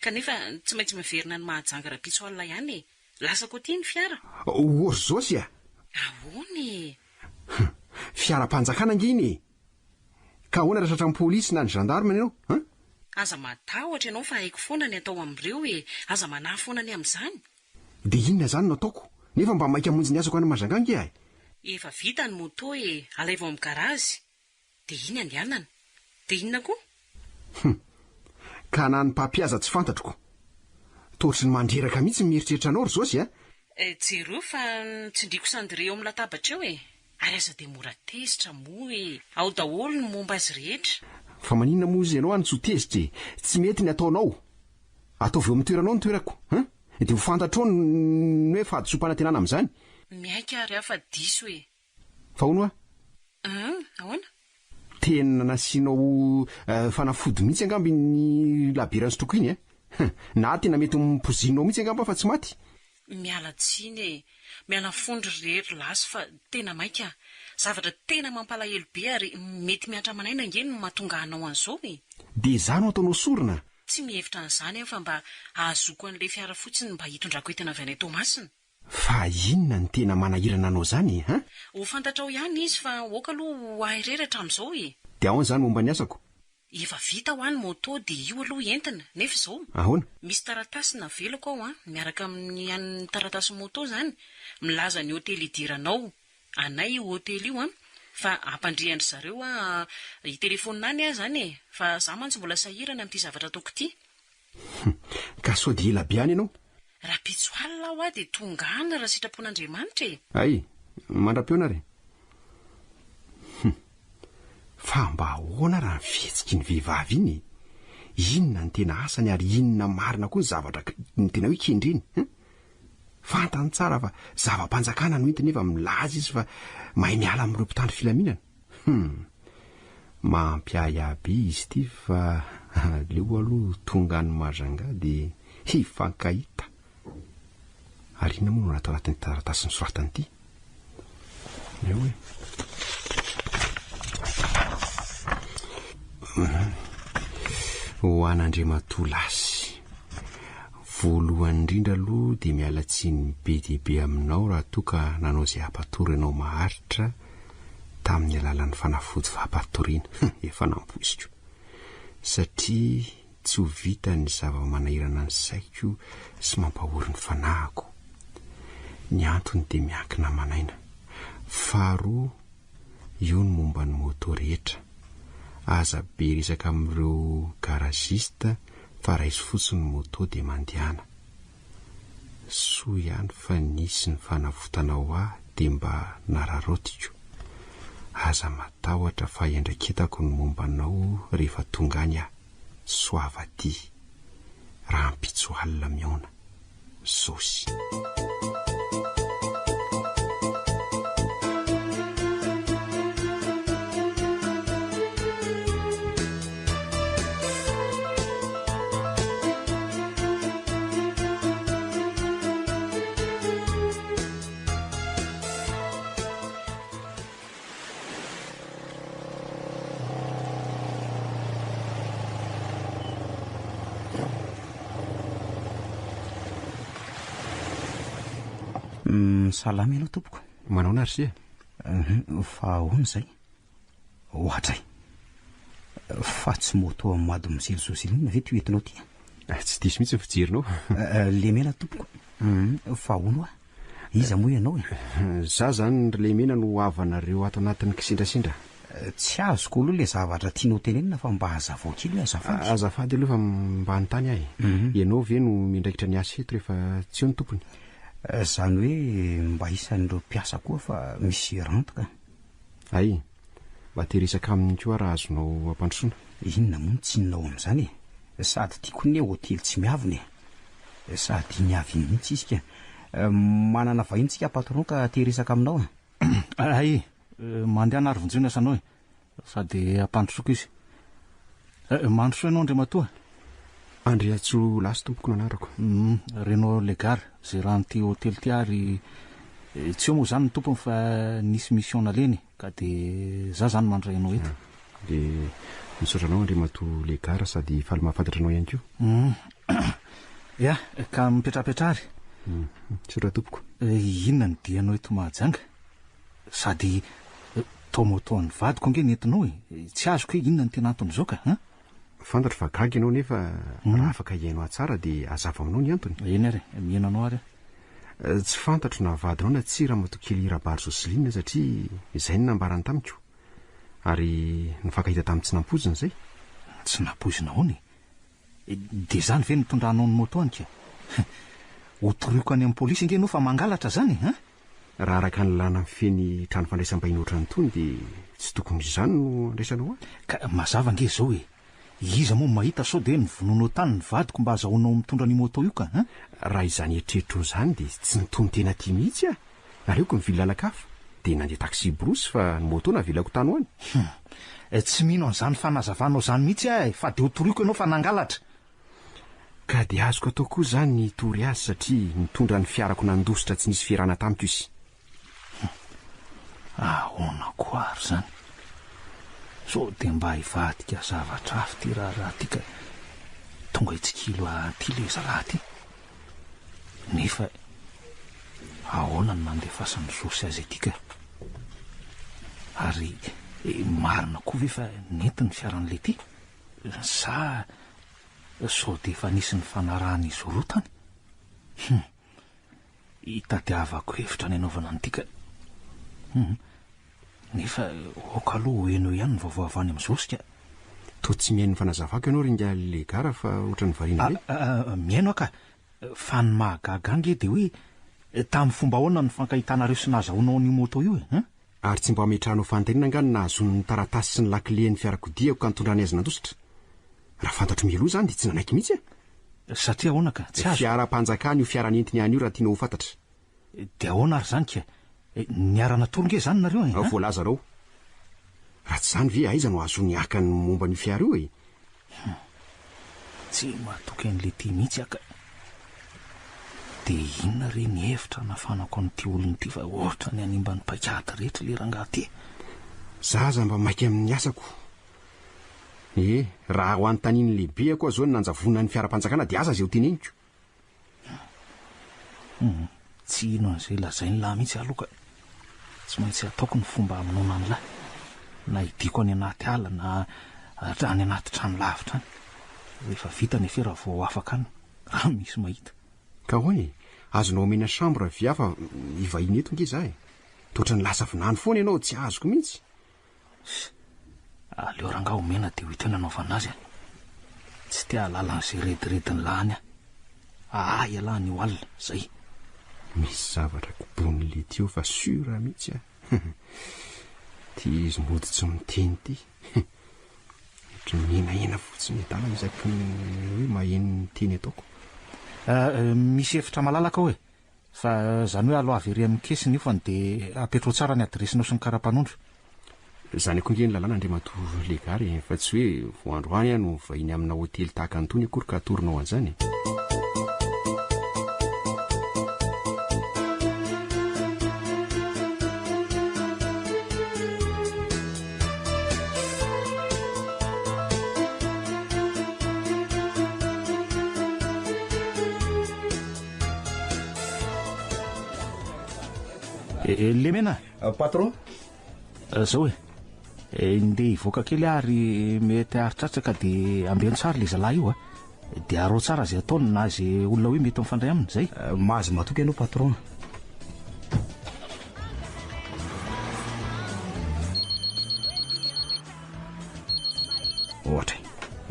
Speaker 3: Kanefa tsy maintsy miverina any Mahajanga rahampitso alina ihany e! Lasako aty ny fiara.
Speaker 1: Ô ry Zosy a!
Speaker 3: Ahoana e?
Speaker 1: Hum! Fiaram-panjakana ange iny e! Ka ahoana raha tratran'ny polisy na ny gendarme ianao, hein?
Speaker 3: Aza matahotra ianao fa haiko foana ny atao amin'ireo e! Aza manahy foana ny amin'izany.
Speaker 1: Dia inona izany no ataoko? Nefa mba maika hamonjy ny asako any Majunga ange aho e!
Speaker 3: Efa vita ny moto e! Alaivo ao amin'ny garazy. Dia iny andehanana. Dia inona koa?
Speaker 1: Hum. Ka na ny papier aza tsy fantatro ko. Toa ohatry ny mandreraka mihitsy ny mieritreritra anao ry Zosy a!
Speaker 3: Jereo fa tsindriako cendrier eo amin'ny latabatra eo e! Ary aza dia mora tezitra moa e! Ao daholo ny momba azy rehetra.
Speaker 1: Fa maninona moa izy ianao any tsy ho tezitra e! Tsy mety ny ataonao! Ataovy eo amin'ny toeranao ny toerako, hein! Dia ho fantatrao ny hoe fahadisoam-panantenana amin'izany.
Speaker 3: Miaiky ary aho fa diso e!
Speaker 1: Fa hono hoa?
Speaker 3: Hum, ahoana?
Speaker 1: Tena nasianao fanafody mihitsy angamba iny labiera nisotroako iny eh! Na tena mety ho poizinao mihitsy angamba aho fa tsy maty.
Speaker 3: Miala tsiny e! Miala fondro re ry Lasy fa tena maika. Zavatra tena mampalahelo be ary mety mihatra aman'aina ange no mahatonga anao an'izao e!
Speaker 1: Dia izaho no ataonao sorona?
Speaker 3: Tsy mihevitra an'izany aho fa mba hahazoako an'ilay fiara fotsiny mba hitondrako entana avy any Toamasina.
Speaker 1: Fa inona no tena manahirana anao zany e, hein?
Speaker 3: Ho fantatrao ihany izy fa ok aloha ho ahy irery hatramin'izao e!
Speaker 1: Dia ahoana izany momba ny asako?
Speaker 3: Efa vita hoa ny moto dia io aloha entina, nefa izao.
Speaker 1: Ahoana?
Speaker 3: Misy taratasy navelako ao an, miaraka amin'ny an'ny taratasy moto izany, milaza ny hotely hidiranao, anay io hotely io an, fa ampandrian-dry zareo aho hitelefaonina any aho izany e, fa za mantsy mbola sahirana amin'ity zavatra ataoko ity.
Speaker 1: Hum, ka sao dia ela be any ianao?
Speaker 3: Rahampitso alina aho dia tonga any raha sitrapon'Andriamanitra e!
Speaker 1: Hay, mandra-pihaona ary e! Hum, fa mba ahoana raha ny fihetsik'iny vehivavy iny e? Inona ny tena asany ary inona marina koa ny zavatra ny tena hoe kendreny? Hum? Fantany tsara fa zava-panjakana no entiny nefa milaza izy fa mahay miala amin'ireo mpitandro filaminana. Hum! Mampiahiahy be izy ity fa aleo aloha tonga any Majunga dia hifankahita. Ary inona moa no natao anatin'ity taratasy nosoratany ity? Eo e. Ho an'Andriamatoa Lasy. Voalohany indrindra aloha dia miala tsiny be dia be aminao raha toa ka nanao izay hampatory anao maharitra tamin'ny alalan'ny fanafody fampatoriana. Efa nampoiziko. Satria tsy ho vita ny zava-manahirana ny saiko sy mampahory ny fanahiko. Ny antony dia miankina aman'aina. Faharoa, io ny momba ny moto rehetra. Aza be resaka amin'ireo garagiste fa raiso fotsiny ny moto dia mandehana. Soa ihany fa nisy ny fanavotanao ahy dia mba nararaotiko. Aza matahotra fa iandraiketako ny momba anao rehefa tonga any aho. Soava aty. Rahampitso alina mihaona. Zosy.
Speaker 4: Salama ianao tompoko.
Speaker 1: Manaona ry se?
Speaker 4: Fa ahoana izay? Ohatray. Fa tsy moto an'i Mademoiselle Joseline ve ity hoentinao ity
Speaker 1: a? Tsy diso mihitsy ny fijerinao.
Speaker 4: Lemena tompoko. Fa ahoana hoa? Iza moa ianao e?
Speaker 1: Za zany ry Lemena no havanareo ato anatin'ny kisendrasendra.
Speaker 4: Tsy azoko aloha ilay zavatra tianao tenenina fa mba hazavao kely hoe azafady.
Speaker 1: Azafady aloha fa mba hanontany aho e. Ianao ve no miandraikitra ny asa eto rehefa tsy eo ny tompony?
Speaker 4: Izany hoe mba isan'ireo mpiasa koa fa misy gérante ka.
Speaker 1: Hay, mba te hiresaka aminy koa aho raha azonao ampandrosoana.
Speaker 4: Inona moa no tsininao amin'izany e? Sady tiako anie hotely tsy miavona e! Sady iny avy iny mihitsy izy ka. Manana vahiny tsika patron ka te hiresaka aminao e!
Speaker 5: Hay, mandehana ary vonjeo ny asanao e! Sady ampandrosoako izy. Mandrosoa ianao Andriamatoa.
Speaker 1: Andriantsoa Lasy tompoko no anarako.
Speaker 5: Hum, Renaud Legard, gérant-n'ity hotely ity ary tsy eo moa izany ny tompony fa nisy mission nalehany ka dia za izany mandray anao eto.
Speaker 1: Dia misaotra anao Andriamatoa Legard sady faly mahafantatra anao ihany koa.
Speaker 5: Hum, ya, ka mipetrapetraha ary.
Speaker 1: Hum, misaotra tompoko.
Speaker 5: Inona no dianao eto Mahajanga? Sady toa moto an'ny vadiko ange nentinao e! Tsy azoko hoe inona no tena anton'izao ka! An?
Speaker 1: Fantatro fa gaga ianao nefa raha afaka hihaino ahy tsara dia hazava aminao ny antony.
Speaker 5: Eny ary e, miheno anao ary
Speaker 1: aho. Tsy fantatro na vadinao na tsia Ramatoa kely Rabary Jocelyne satria izay no nambarany tamiko. Ary nifankahita tamin'ny tsy nampoizina izay.
Speaker 5: Tsy nampoizina ahoana e? Dia izany ve no nitondranao ny moto any ka? Hotoriko any amin'ny polisy ange ianao fa mangalatra izany e! An?
Speaker 1: Raha araka ny lalàna mifehy ny trano fandraisam-bahiny ohatran'itony dia tsy tokony izany no andraisanao ahy.
Speaker 5: Ka mazava ange izao e! Iza moa no mahita sao dia novonoinao tany ny vadiko mba azahoanao mitondra an'io moto io ka an?
Speaker 1: Raha izany eritreritrao izany dia tsy nitonon-tena aty mihitsy aho. Naleoko nivily lalan-kafa dia nandeha taxi-brousse fa ny moto navelako tany ho any.
Speaker 5: Hum. Tsy mino an'izany fanazavanao izany mihitsy aho e! Fa dia hotoriko ianao fa nangalatra.
Speaker 1: Ka dia azoko atao koa izany ny hitory azy satria nitondra ny fiarako nandositra tsy nisy fierana tamiko izy.
Speaker 5: Hum. Ahoana koa ary izany? Sao dia mba hivadika zavatra hafa ity raharaha ity ka tonga hitsikilo ahy aty ilay zalahy ity. Nefa ahoana no nandefasan'i Josy azy aty ka? Ary marina koa ve fa nentiny ny fiaran'i Letty? Sa sao dia efa nisy nifanarahan'izy roa tany? Hum! Hitadiavako hevitra ny hanaovana an'ity ka. Hum! Nefa aoka aloha ho heno eo ihany ny vaovao avy any amin'i Josy ka.
Speaker 1: Toa tsy mihaino ny fanazavako ianao ry ingahy Legara fa ohatran'ny variana be.
Speaker 5: Ah, mihaino aho ka. Fa ny mahagaga ahy ange dia hoe tamin'ny fomba ahoana no nifankahitanareo sy nahazahoanao an'io moto io e? Hein?
Speaker 1: Ary tsy mba ametrahanao fanontaniana angaha ny nahazoany ny taratasy sy ny lakilen'ny fiarakodiako ka nitondrany azy nandositra? Raha fantatro mialoha izany dia tsy nanaiky mihitsy aho.
Speaker 5: Satria ahoana ka? Tsy azoko.
Speaker 1: Fiaram-panjakana io fiara nentiny any io raha tianao ho fantatra.
Speaker 5: Dia ahoana ary izany ka? Niara-natory nge izany nareo e?
Speaker 1: Ao voalazanao. Raha tsy izany ve aiza no ahazoany haka ny momba an'io fiara io e?
Speaker 5: Hum. Tsy matoky an'i Letty mihitsy aho ka. Dia inona re ny hevitra hanafanako an'ity olona ity fa ohatran'ny hanimba ny paikady rehetra ilay rangahy ity.
Speaker 1: Za aza mba maika amin'ny asako. Eh, raha ho anontanian'ny lehibeko aho izao ny nanjavonan'ny fiaram-panjakana dia asa izay ho teneniko.
Speaker 5: Hum, tsy hino an'izay lazain'lah mihitsy aho aloha ka. Tsy maintsy ataoko ny fomba hamonoana an'lah. Na hidiako any anaty ala na any anaty trano lavitra any. Rehefa vita ny afera vao afaka any raha misy mahita.
Speaker 1: Ka ahoana e? Azonao omena chambre ve aho fa hivahiny eto nge za e? Toa ohatran'ny lasa vinany foana ianao, tsy azoko mihitsy.
Speaker 5: Ss, aleo rangaha omena dia ho hita eo ny hanaovana azy a! Tsy te hahalala an'izay rediredin'lah any aho. Ahy ialahy anio alina, zay.
Speaker 1: Misy zavatra kobonin'i Letty eo fa sûr mihitsy aho. Ty izy mody tsy miteny ty. Ohatran'ny mihenahena fotsiny adala isaky ny hoe maheno ny teny ataoko.
Speaker 5: Misy efitra malalaka ao e! Fa zany hoe aloavy ery amin'ny caisse ny hofany de apetrao tsara ny adiresinao sy ny karapanondro.
Speaker 1: Zany koa ange ny lalàna Andriamatoa Legard e, fa tsy hoe vao androany aho no vahiny amina hotely tahaka an'itony akory ka atoronao an'izany e.
Speaker 5: Eh, Lemena.
Speaker 4: Patron.
Speaker 5: Zao e. Ndeha hivoaka kely aho ary mety haharitratsa ka dia ambeno tsara ilay zalahy io a. Dia arao tsara izay ataony na izay olona hoe mety mifandray aminy, izay.
Speaker 4: Mahazo matoky ianao patron. Ohatra e,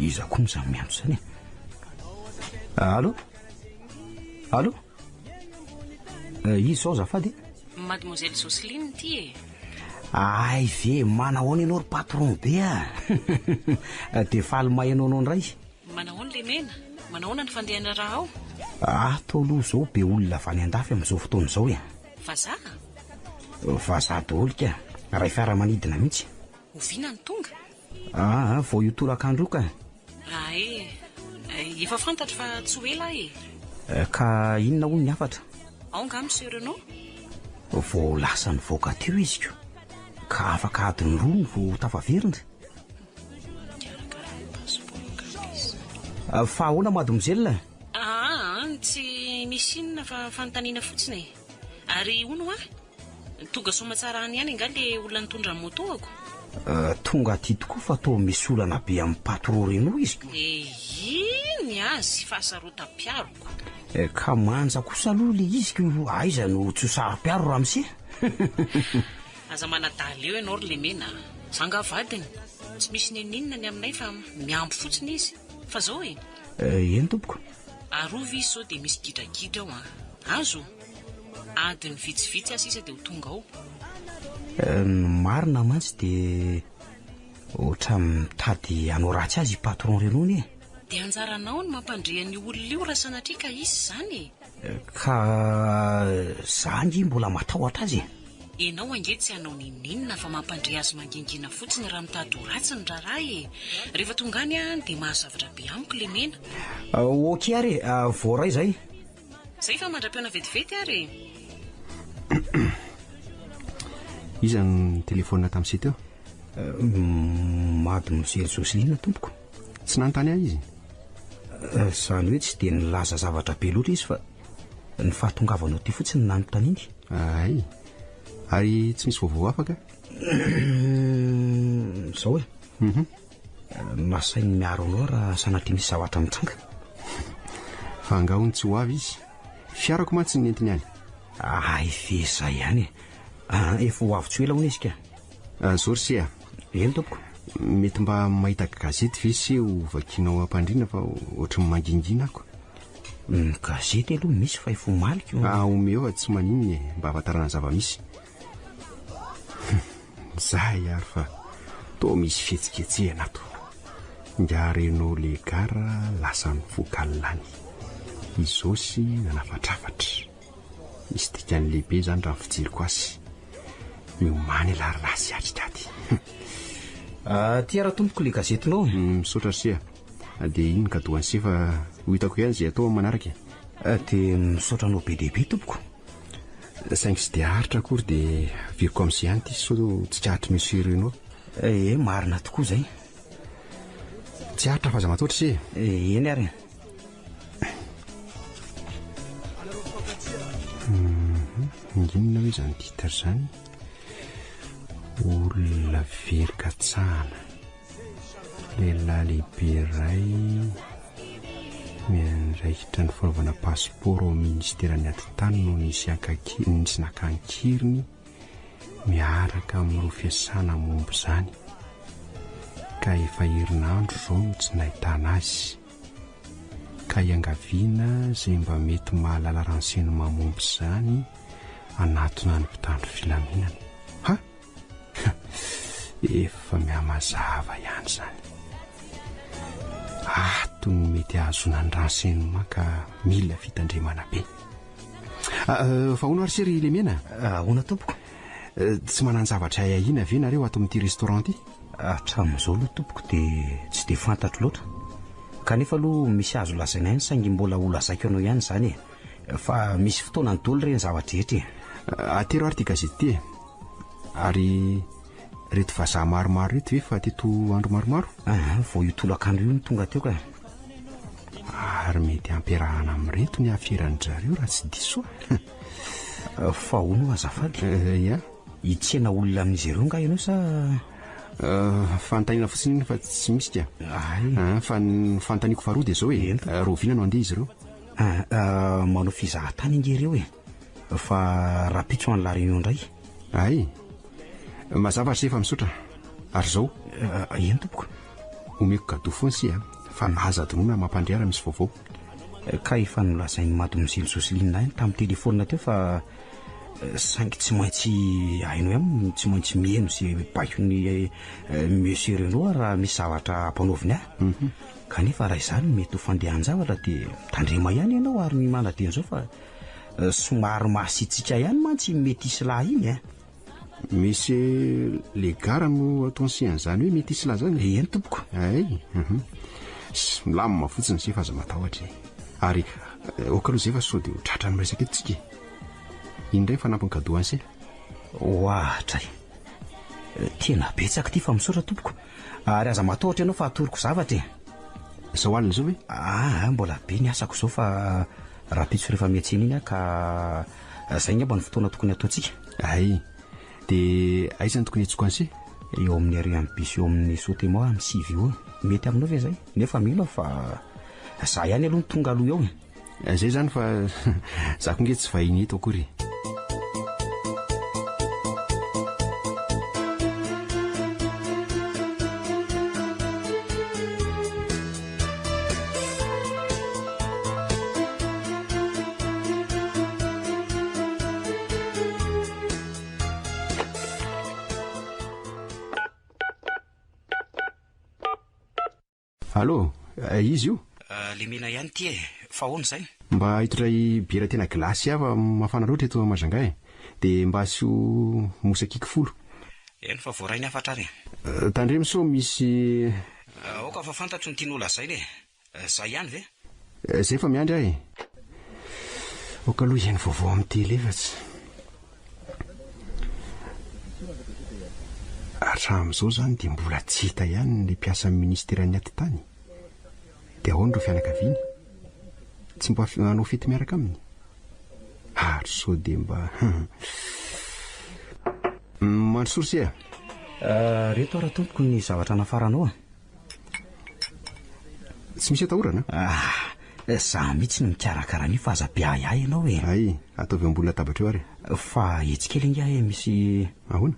Speaker 4: iza koa moa izany miantso izany e? Allo? Allo? Iza izao azafady e?
Speaker 3: Mademoiselle Jocelyne ity e!
Speaker 4: Hay ve, manahoana ianao ry patron be a! Dia faly maheno anao indray.
Speaker 3: Manahoana Lemena? Manahoana ny fandehan'ny raharaha ao?
Speaker 4: Ato aloha izao be olona avy any andafy amin'izao fotoana izao e!
Speaker 3: Vazaha?
Speaker 4: Vazaha daholo ka, iray fiaramanidina mihitsy.
Speaker 3: Oviana no tonga?
Speaker 4: Aa, vao io tolakandro io ka.
Speaker 3: Ae, efa fantatro fa tsy ho ela aho e.
Speaker 4: Ka inona hono ny hafatra?
Speaker 3: Ao angaha Monsieur Renaud?
Speaker 4: Vao lasa nivoaka teo izy ko. Ka afaka adiny roa no vao tafaverina.
Speaker 3: Mikarakara ny passeport angamba izy izany.
Speaker 4: Fa ahoana mademoiselle?
Speaker 3: Aa, tsy misy inona fa fanontaniana fotsiny e. Ary hono hoa, Tonga soamatsara any ihany angaha le olona nitondra ny moto-ako?
Speaker 4: Tonga aty tokoa fa toa misy olana be amin'ny patro Renault izy ko.
Speaker 3: Eii ny azy fahasarotam-piaroko.
Speaker 4: Ka manja kosa aloha le izy ko aiza no tsy ho saro-piaro ramose?
Speaker 3: Aza manadala eo ianao ry Lemena a! Za angaha vadiny? Tsy misy n'inon'inona ny aminay fa mihambo fotsiny izy. Fa zao e!
Speaker 4: Eny tompoko.
Speaker 3: Arovy izy sao dia misy gidragidra ao an! Azo? Adiny vitsivitsy aho sisa dia ho tonga ao.
Speaker 4: Ny marina mantsy dia ohatran'ny mitady hanao ratsy azy i patron Renaud anie.
Speaker 3: Dia anjaranao ny mampandre an'io olona io raha sanatria ka hisy izany e!
Speaker 4: Ka za ange mbola matahotra azy e!
Speaker 3: Ianao ange tsy hanao n'inon'inona fa mampandre azy mangingina fotsiny raha mitady ho ratsy ny raharaha e! Rehefa tonga any aho dia mahazo zavatra be amiko Lemena.
Speaker 4: Ok ary e! Voaray izay.
Speaker 3: Zay fa mandra-pihaona vetivety ary e!
Speaker 1: Iza no nitelefaonina tamin'i se teo?
Speaker 4: Mademoiselle Jocelyne tompoko.
Speaker 1: Tsy nanontany ahy izy?
Speaker 4: Izany hoe tsy dia nilaza zavatra be loatra izy fa ny fahatongavanao aty fotsiny no nanontaniany.
Speaker 1: Hay. Ary tsy misy vaovao hafa ka?
Speaker 4: Izao e. Nasainy miaro anao raha sanatria misy zavatra mitranga.
Speaker 1: Fa angaha hono tsy ho avy izy? Fiarako mantsy ny nentiny any.
Speaker 4: Hay ve izay ihany e. Ah, efa ho avy tsy ho ela hono izy ka.
Speaker 1: Ah, zao ry se a.
Speaker 4: Eny tompoko.
Speaker 1: Mety mba mahita gazety ve se ho vakianao am-pandriana fa ohatry ny mangingina ako.
Speaker 4: Ny gazety aloha misy fa efa omaly ko.
Speaker 1: Ah, omeo fa tsy maninona e, mba ahafantarana ny zava-misy. Zay ary fa toa misy fihetsiketsehana ato. Ingahy Renaud le gara lasa nivoaka alina any. I Josy nanafatrafatra. Misy dikany lehibe izany raha ny fijeriko azy. Miomàna ialahy ry lahy sy hiatrika ady.
Speaker 4: Aty ara tompoko le gazetinao e.
Speaker 1: Misaotra ry se a. Dia iny ny cadeau an'i se fa ho hitako ihany izay atao amin'ny manaraka
Speaker 4: e. Dia misaotra anao be dia be tompoko.
Speaker 1: Saingy tsy dia haharitra akory dia averiko amin'izay ihany ity sao tsikaritr'i Monsieur Renaud.
Speaker 4: Eh, marina tokoa izay.
Speaker 1: Tsy haharitra fa aza matahotra ise.
Speaker 4: Eh, eny ary.
Speaker 1: Mhm, inona hoe izany titre izany? Olona very katsahana. Lehilahy lehibe iray miandraikitra ny fanaovana pasipaoro ao amin'ny minisiteran'ny Atitany no nisy nisy naka an-keriny miaraka amin'ireo fiasana momba izany ka efa herinandro izao no tsy nahitana azy ka iangaviana izay mba mety mahalala renseignement momba izany hanatona ny mpitandro filaminana. Ha! Efa mihamazava ihany izany. Ato no mety hahazoana ny renseignement ka mila fitandremana be. Ah, eh, fa ahoana ary se ry Lemena?
Speaker 4: Ah, ahoana tompoko?
Speaker 1: Eh, tsy manan-javatra ahiahiana ve nareo ato amin'ity restaurant ity?
Speaker 4: Hatramin'izao aloha tompoko dia tsy dia fantatro loatra. Kanefa aloha misy azo lazaina ihany saingy mbola ho lazaiko anao ihany izany e. Fa misy fotoanany daholo re ny zava-drehetra e.
Speaker 1: Atero ary ity gazety ity e. Ary reto vazaha maromaro reto ve fa teto andro maromaro?
Speaker 4: Ah, vao io tolakandro io no tonga teo ka.
Speaker 1: Ary mety hampiarahana amin'ireto ny aferan-dry zareo raha tsy diso aho.
Speaker 4: Fa hono azafady.
Speaker 1: Ia.
Speaker 4: Hitsena olona amin'izy ireo nga ianao sa?
Speaker 1: Fanontaniana fotsiny iny fa tsy misy ka.
Speaker 4: Ay.
Speaker 1: Fa ny fanontaniako faharoa dia izao e.
Speaker 4: Eny tompoko.
Speaker 1: Rahoviana no handeha izy ireo?
Speaker 4: Manao fizahan-tany ange ireo e. Fa rahampitso any La Réunion indray.
Speaker 1: Ay. Mazava ry se fa misaotra. Ary izao.
Speaker 4: Eny tompoko.
Speaker 1: Omeko cadeau foana se a. Fa aza adinoina mampandre ahy raha misy vaovao.
Speaker 4: Ka efa nolazain'i Mademoiselle Jocelyne ahy tamin'ny telefaonina teo fa saingy tsy maintsy hainao ihany, tsy maintsy miheno izay baikon'i Monsieur Renaud aho raha misy zavatra ampanaoviny ahy. Kanefa raha izany no mety ho fandehan-javatra dia mitandrema ihany ianao ary miomàna dieny izao fa somary masiatsiaka ihany mantsy iny metisy lahy iny a.
Speaker 1: Monsieur le gara no ataony sy an'izany hoe metisy lahy izany?
Speaker 4: Eny tompoko.
Speaker 1: Hay, mhm. Milamina fotsiny se fa aza matahotra e. Ary aoka aloha izay fa sao dia ho tratran'ny miresaka eto tsika e. Iny indray ny fanampin'ny cadeau an'i se.
Speaker 4: Ohatra e. Tena betsaka ity fa misaotra tompoko. Ary aza matahotra ianao fa atoroko zavatra e.
Speaker 1: Izao alina izao ve?
Speaker 4: Aa, mbola be ny asako izao fa rahampitso rehefa miantsena iny aho ka izay angamba no fotoana tokony hataontsika.
Speaker 1: Hay, dia aiza no tokony hiantsoako an'se?
Speaker 4: Eo amin'ny arrêt amin'ny bus eo amin'ny Sotema amin'ny sivy eo. Mety aminao ve izay? Nefa mino aho fa za ihany aloha no tonga aloha eo e.
Speaker 1: Izay izany fa za koa nge tsy vahiny eto akory e. Allô, iza io?
Speaker 4: Lemena ihany ity e, fa ahoana izay?
Speaker 1: Mba hitondray biera tena glace aho fa mafana loatra eto Majunga e. Dia mba asio mosakiky folo.
Speaker 4: Eny fa voaray ny hafatra ary e.
Speaker 1: Tandremo sao misy.
Speaker 4: Aoka fa fantatro ny tianao lazaina e. Zay ihany ve?
Speaker 1: Zay fa miandry aho e. Aoka aloha hihaino vaovao amin'ny télé fa tsy. Hatramin'izao izany dia mbola tsy hita ihany ilay mpiasan'ny minisiteran'ny atitany. Dia ahoana ireo fianakaviany? Tsy mba hanao fety miaraka aminy? Ary sao dia mba. Mandrosoa ry se a!
Speaker 4: Reto ara tompoko ny zavatra nafaranao a!
Speaker 1: Tsy misy atahorana?
Speaker 4: Ah, za mihitsy no mikarakara an'io fa aza be ahiahy ianao e.
Speaker 1: Hay, ataovy eo ambony latabatra eo ary.
Speaker 4: Fa etsy kely angaha e, misy...
Speaker 1: Ahoana?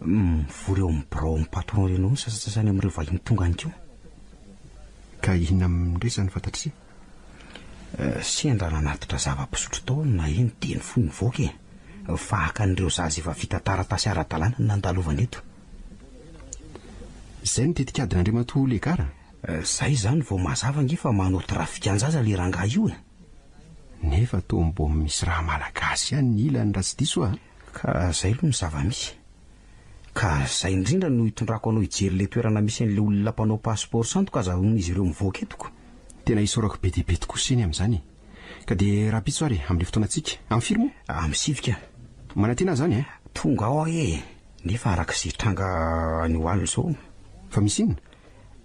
Speaker 4: Mivory eo amin'ny birao amin'ny patron Renaud ny sasantsasany amin'ireo vahiny tonga any koa.
Speaker 1: Ka inona indray izany fantatr'ise?
Speaker 4: Sendra nanatitra zava-pisotro tao no naheno dia nifoha nivoaka e. Fa haka an'ireo zaza efa vita taratasy ara-dalàna no nandalovana eto.
Speaker 1: Izay no tetikadin'Andriamatoa Legara?
Speaker 4: Zay izany vao mazava ange fa manao trafikan-jaza le rangahy io e!
Speaker 1: Nefa toa mbô misy raha malagasy ihany ny ilany raha tsy diso aho.
Speaker 4: Ka zay aloha ny zava-misy. Ka zay indrindra no hitondrako anao hijery le toerana misy an'le olona mpanao passeport sandoka azahoan'izy ireo mivoaka eto ko.
Speaker 1: Tena isaorako be dia be tokoa seny amin'izany e! Ka dia rahampitso ary e, amin'le fotoanantsika. Amin'ny firy moa?
Speaker 4: Amin'ny sivy ka.
Speaker 1: Manantena aho izany e!
Speaker 4: Tonga ao aho e! Nefa araka izay tranga anio alina izao.
Speaker 1: Fa misy inona?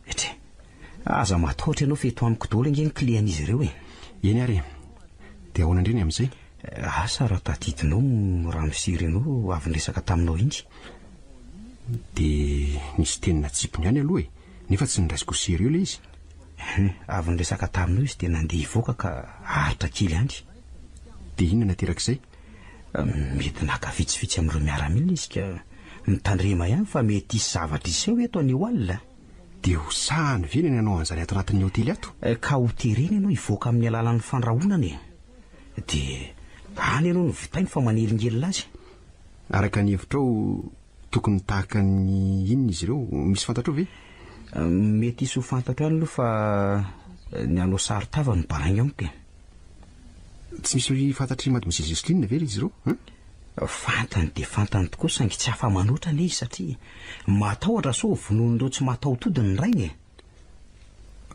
Speaker 4: Etri. Aza matahotra ianao fa eto amiko daholo ange ny clé an'izy ireo e.
Speaker 1: Eny ary e. Dia ahoana indray ny amin'izay?
Speaker 4: Asa raha tadidinao ramose Renaud avy niresaka taminao iny.
Speaker 1: Dia nisy teny natsipiny ihany aloha e. Nefa tsy noraisiko au sérieux ilay izy.
Speaker 4: Hum, avy niresaka taminao izy dia nandeha hivoaka ka haharitra kely any.
Speaker 1: Dia inona naterak'izay?
Speaker 4: Mety naka vitsivitsy amin'ireo miaramila izy ka mitandrema ihany fa mety hisy zavatra hiseho eto anio alina.
Speaker 1: Dia ho sahany ve ny nanao an'izany ato anatin'ny hotely ato?
Speaker 4: Ka ho terena ianao hivoaka amin'ny alalan'ny fandrahonana e! Dia any ianao no vitainy fa manelingelina azy.
Speaker 1: Araka ny hevitrao, tokony tahaka ny inona izy ireo? Misy fantatrao ve?
Speaker 4: Mety hisy ho fantatro ihany aloha fa ny hanao saron-tava no baraingo amiko e!
Speaker 1: Tsy misy fantatr'i Mademoiselle Jocelyne ve ry izy ireo hein?
Speaker 4: Fantany dia fantany tokoa saingy tsy afa-manoatra anie izy satria matahotra sao vonoin'ireo tsy mataho-tody ny rainy e!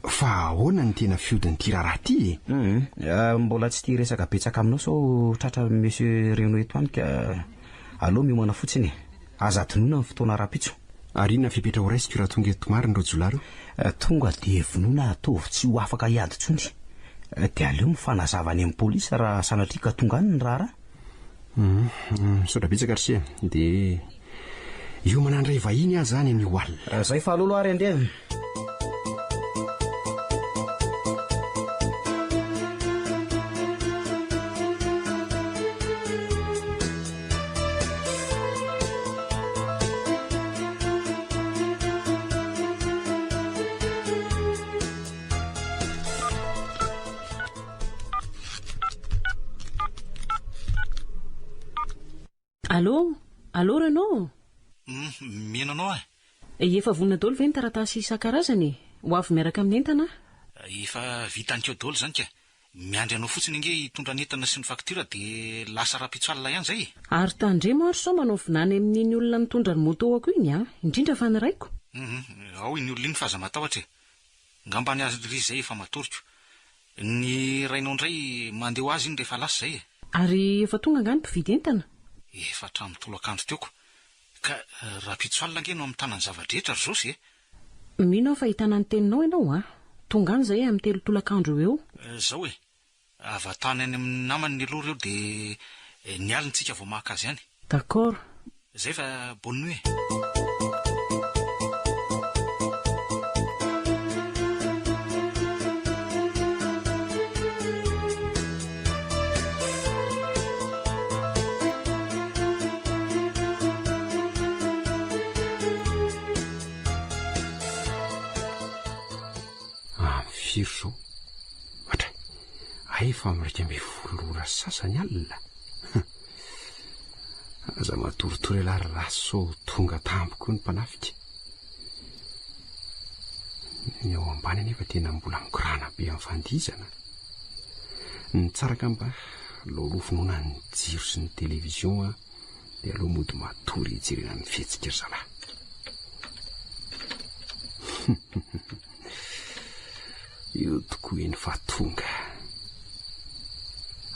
Speaker 1: Fa ahoana ny tena fihodin'ity raharaha ity e?
Speaker 4: Hum, mbola tsy tia hiresaka betsaka aminao sao tratra Monsieur Renaud eto any ka aleo miomana fotsiny e! Aza adinoina ny fotoana rahampitso.
Speaker 1: Ary inona ny fepetra horaisiko raha tonga eto marina ireo jiolahy ireo?
Speaker 4: Tonga dia vonoina ataovy tsy ho afaka hiady intsony. Dia aleo mifanazava any amin'ny polisy raha sanatria ka tonga any ny raharaha.
Speaker 1: Misaotra betsaka ry se a. Dia hiomana handray vahiny aho izany anio alina.
Speaker 4: Zay fa alolo ary andeha.
Speaker 3: Allô? Allô Renaud?
Speaker 5: Mino anao aho.
Speaker 3: Efa vonona daholo ve ny taratasy isan-karazany e? Ho avy miaraka amin'ny entana
Speaker 5: aho. Efa vita anikeo daholo izany ka. Miandry anao fotsiny ange hitondra ny entana sy ny facture dia lasa rahampitso alina ihany izay e!
Speaker 3: Ary tandremo ary sao manao vinany amin'iny olona nitondra ny moto-ako iny an! Indrindra fa ny raiko.
Speaker 5: Hum, ao iny olona iny fa aza matahotra e! Ngamba ny azy ry izay efa matoriko. Ny rainao indray mandeha ho azy iny rehefa lasa izay e!
Speaker 3: Ary efa tonga angaha ny mpividy entana?
Speaker 5: Efa hatramin'ny tolakandro teo ko. Ka rahampitso alina ange no hamitana ny zava-drehetra ry Josy e!
Speaker 3: Mino aho fa hitana ny teninao ianao a! Tonga any izay amin'ny telo tolakandro eo ho
Speaker 5: eo. Zao e! Avatany any amin'ny namany aloha ireo dia ny alina tsika vao maka azy any.
Speaker 3: D'accord.
Speaker 5: Zay fa bonne nuit e!
Speaker 1: Amin'ny firy izao? Hatray, hay efa amin'ny 11 ora sy sasany alina. Aza matoritory ialahy ry Rasy sao tonga tampoka eo ny mpanafika. Ny ao ambany anefa tena mbola mikorana be amin'ny fandihizana. Ny tsara angamba, aleo vonoina ny jiro sy ny télévision an. Dia aleo mody matory hijerena ny fihetsiky ry zalahy. Io tokoa eny fa tonga.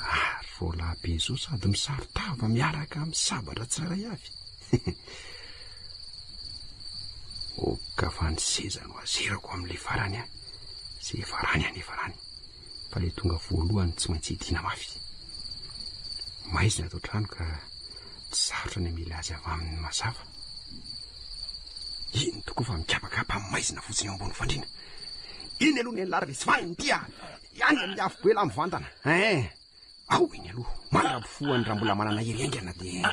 Speaker 1: Ary roalahy be izao sady misaro-tava miaraka amin'ny sabatra tsirairay avy. Oka fa ny seza no azerako amin'ilay farany an. Izay efa rany any efa rany. Fa ilay tonga voalohany tsy maintsy hidiana mafy. Maizina ato an-trano ka tsy sarotra ny hamela azy avy aminy mazava. Iny tokoa fa mikapakapa maizina fotsiny eo ambony fandriana. Iny aloha ny an'lah ry Svan ity a! Any amin'ny afobe lah mivantana. Hein! Ao iny aloha, mandra-pifohany raha mbola manana hery haingana dia.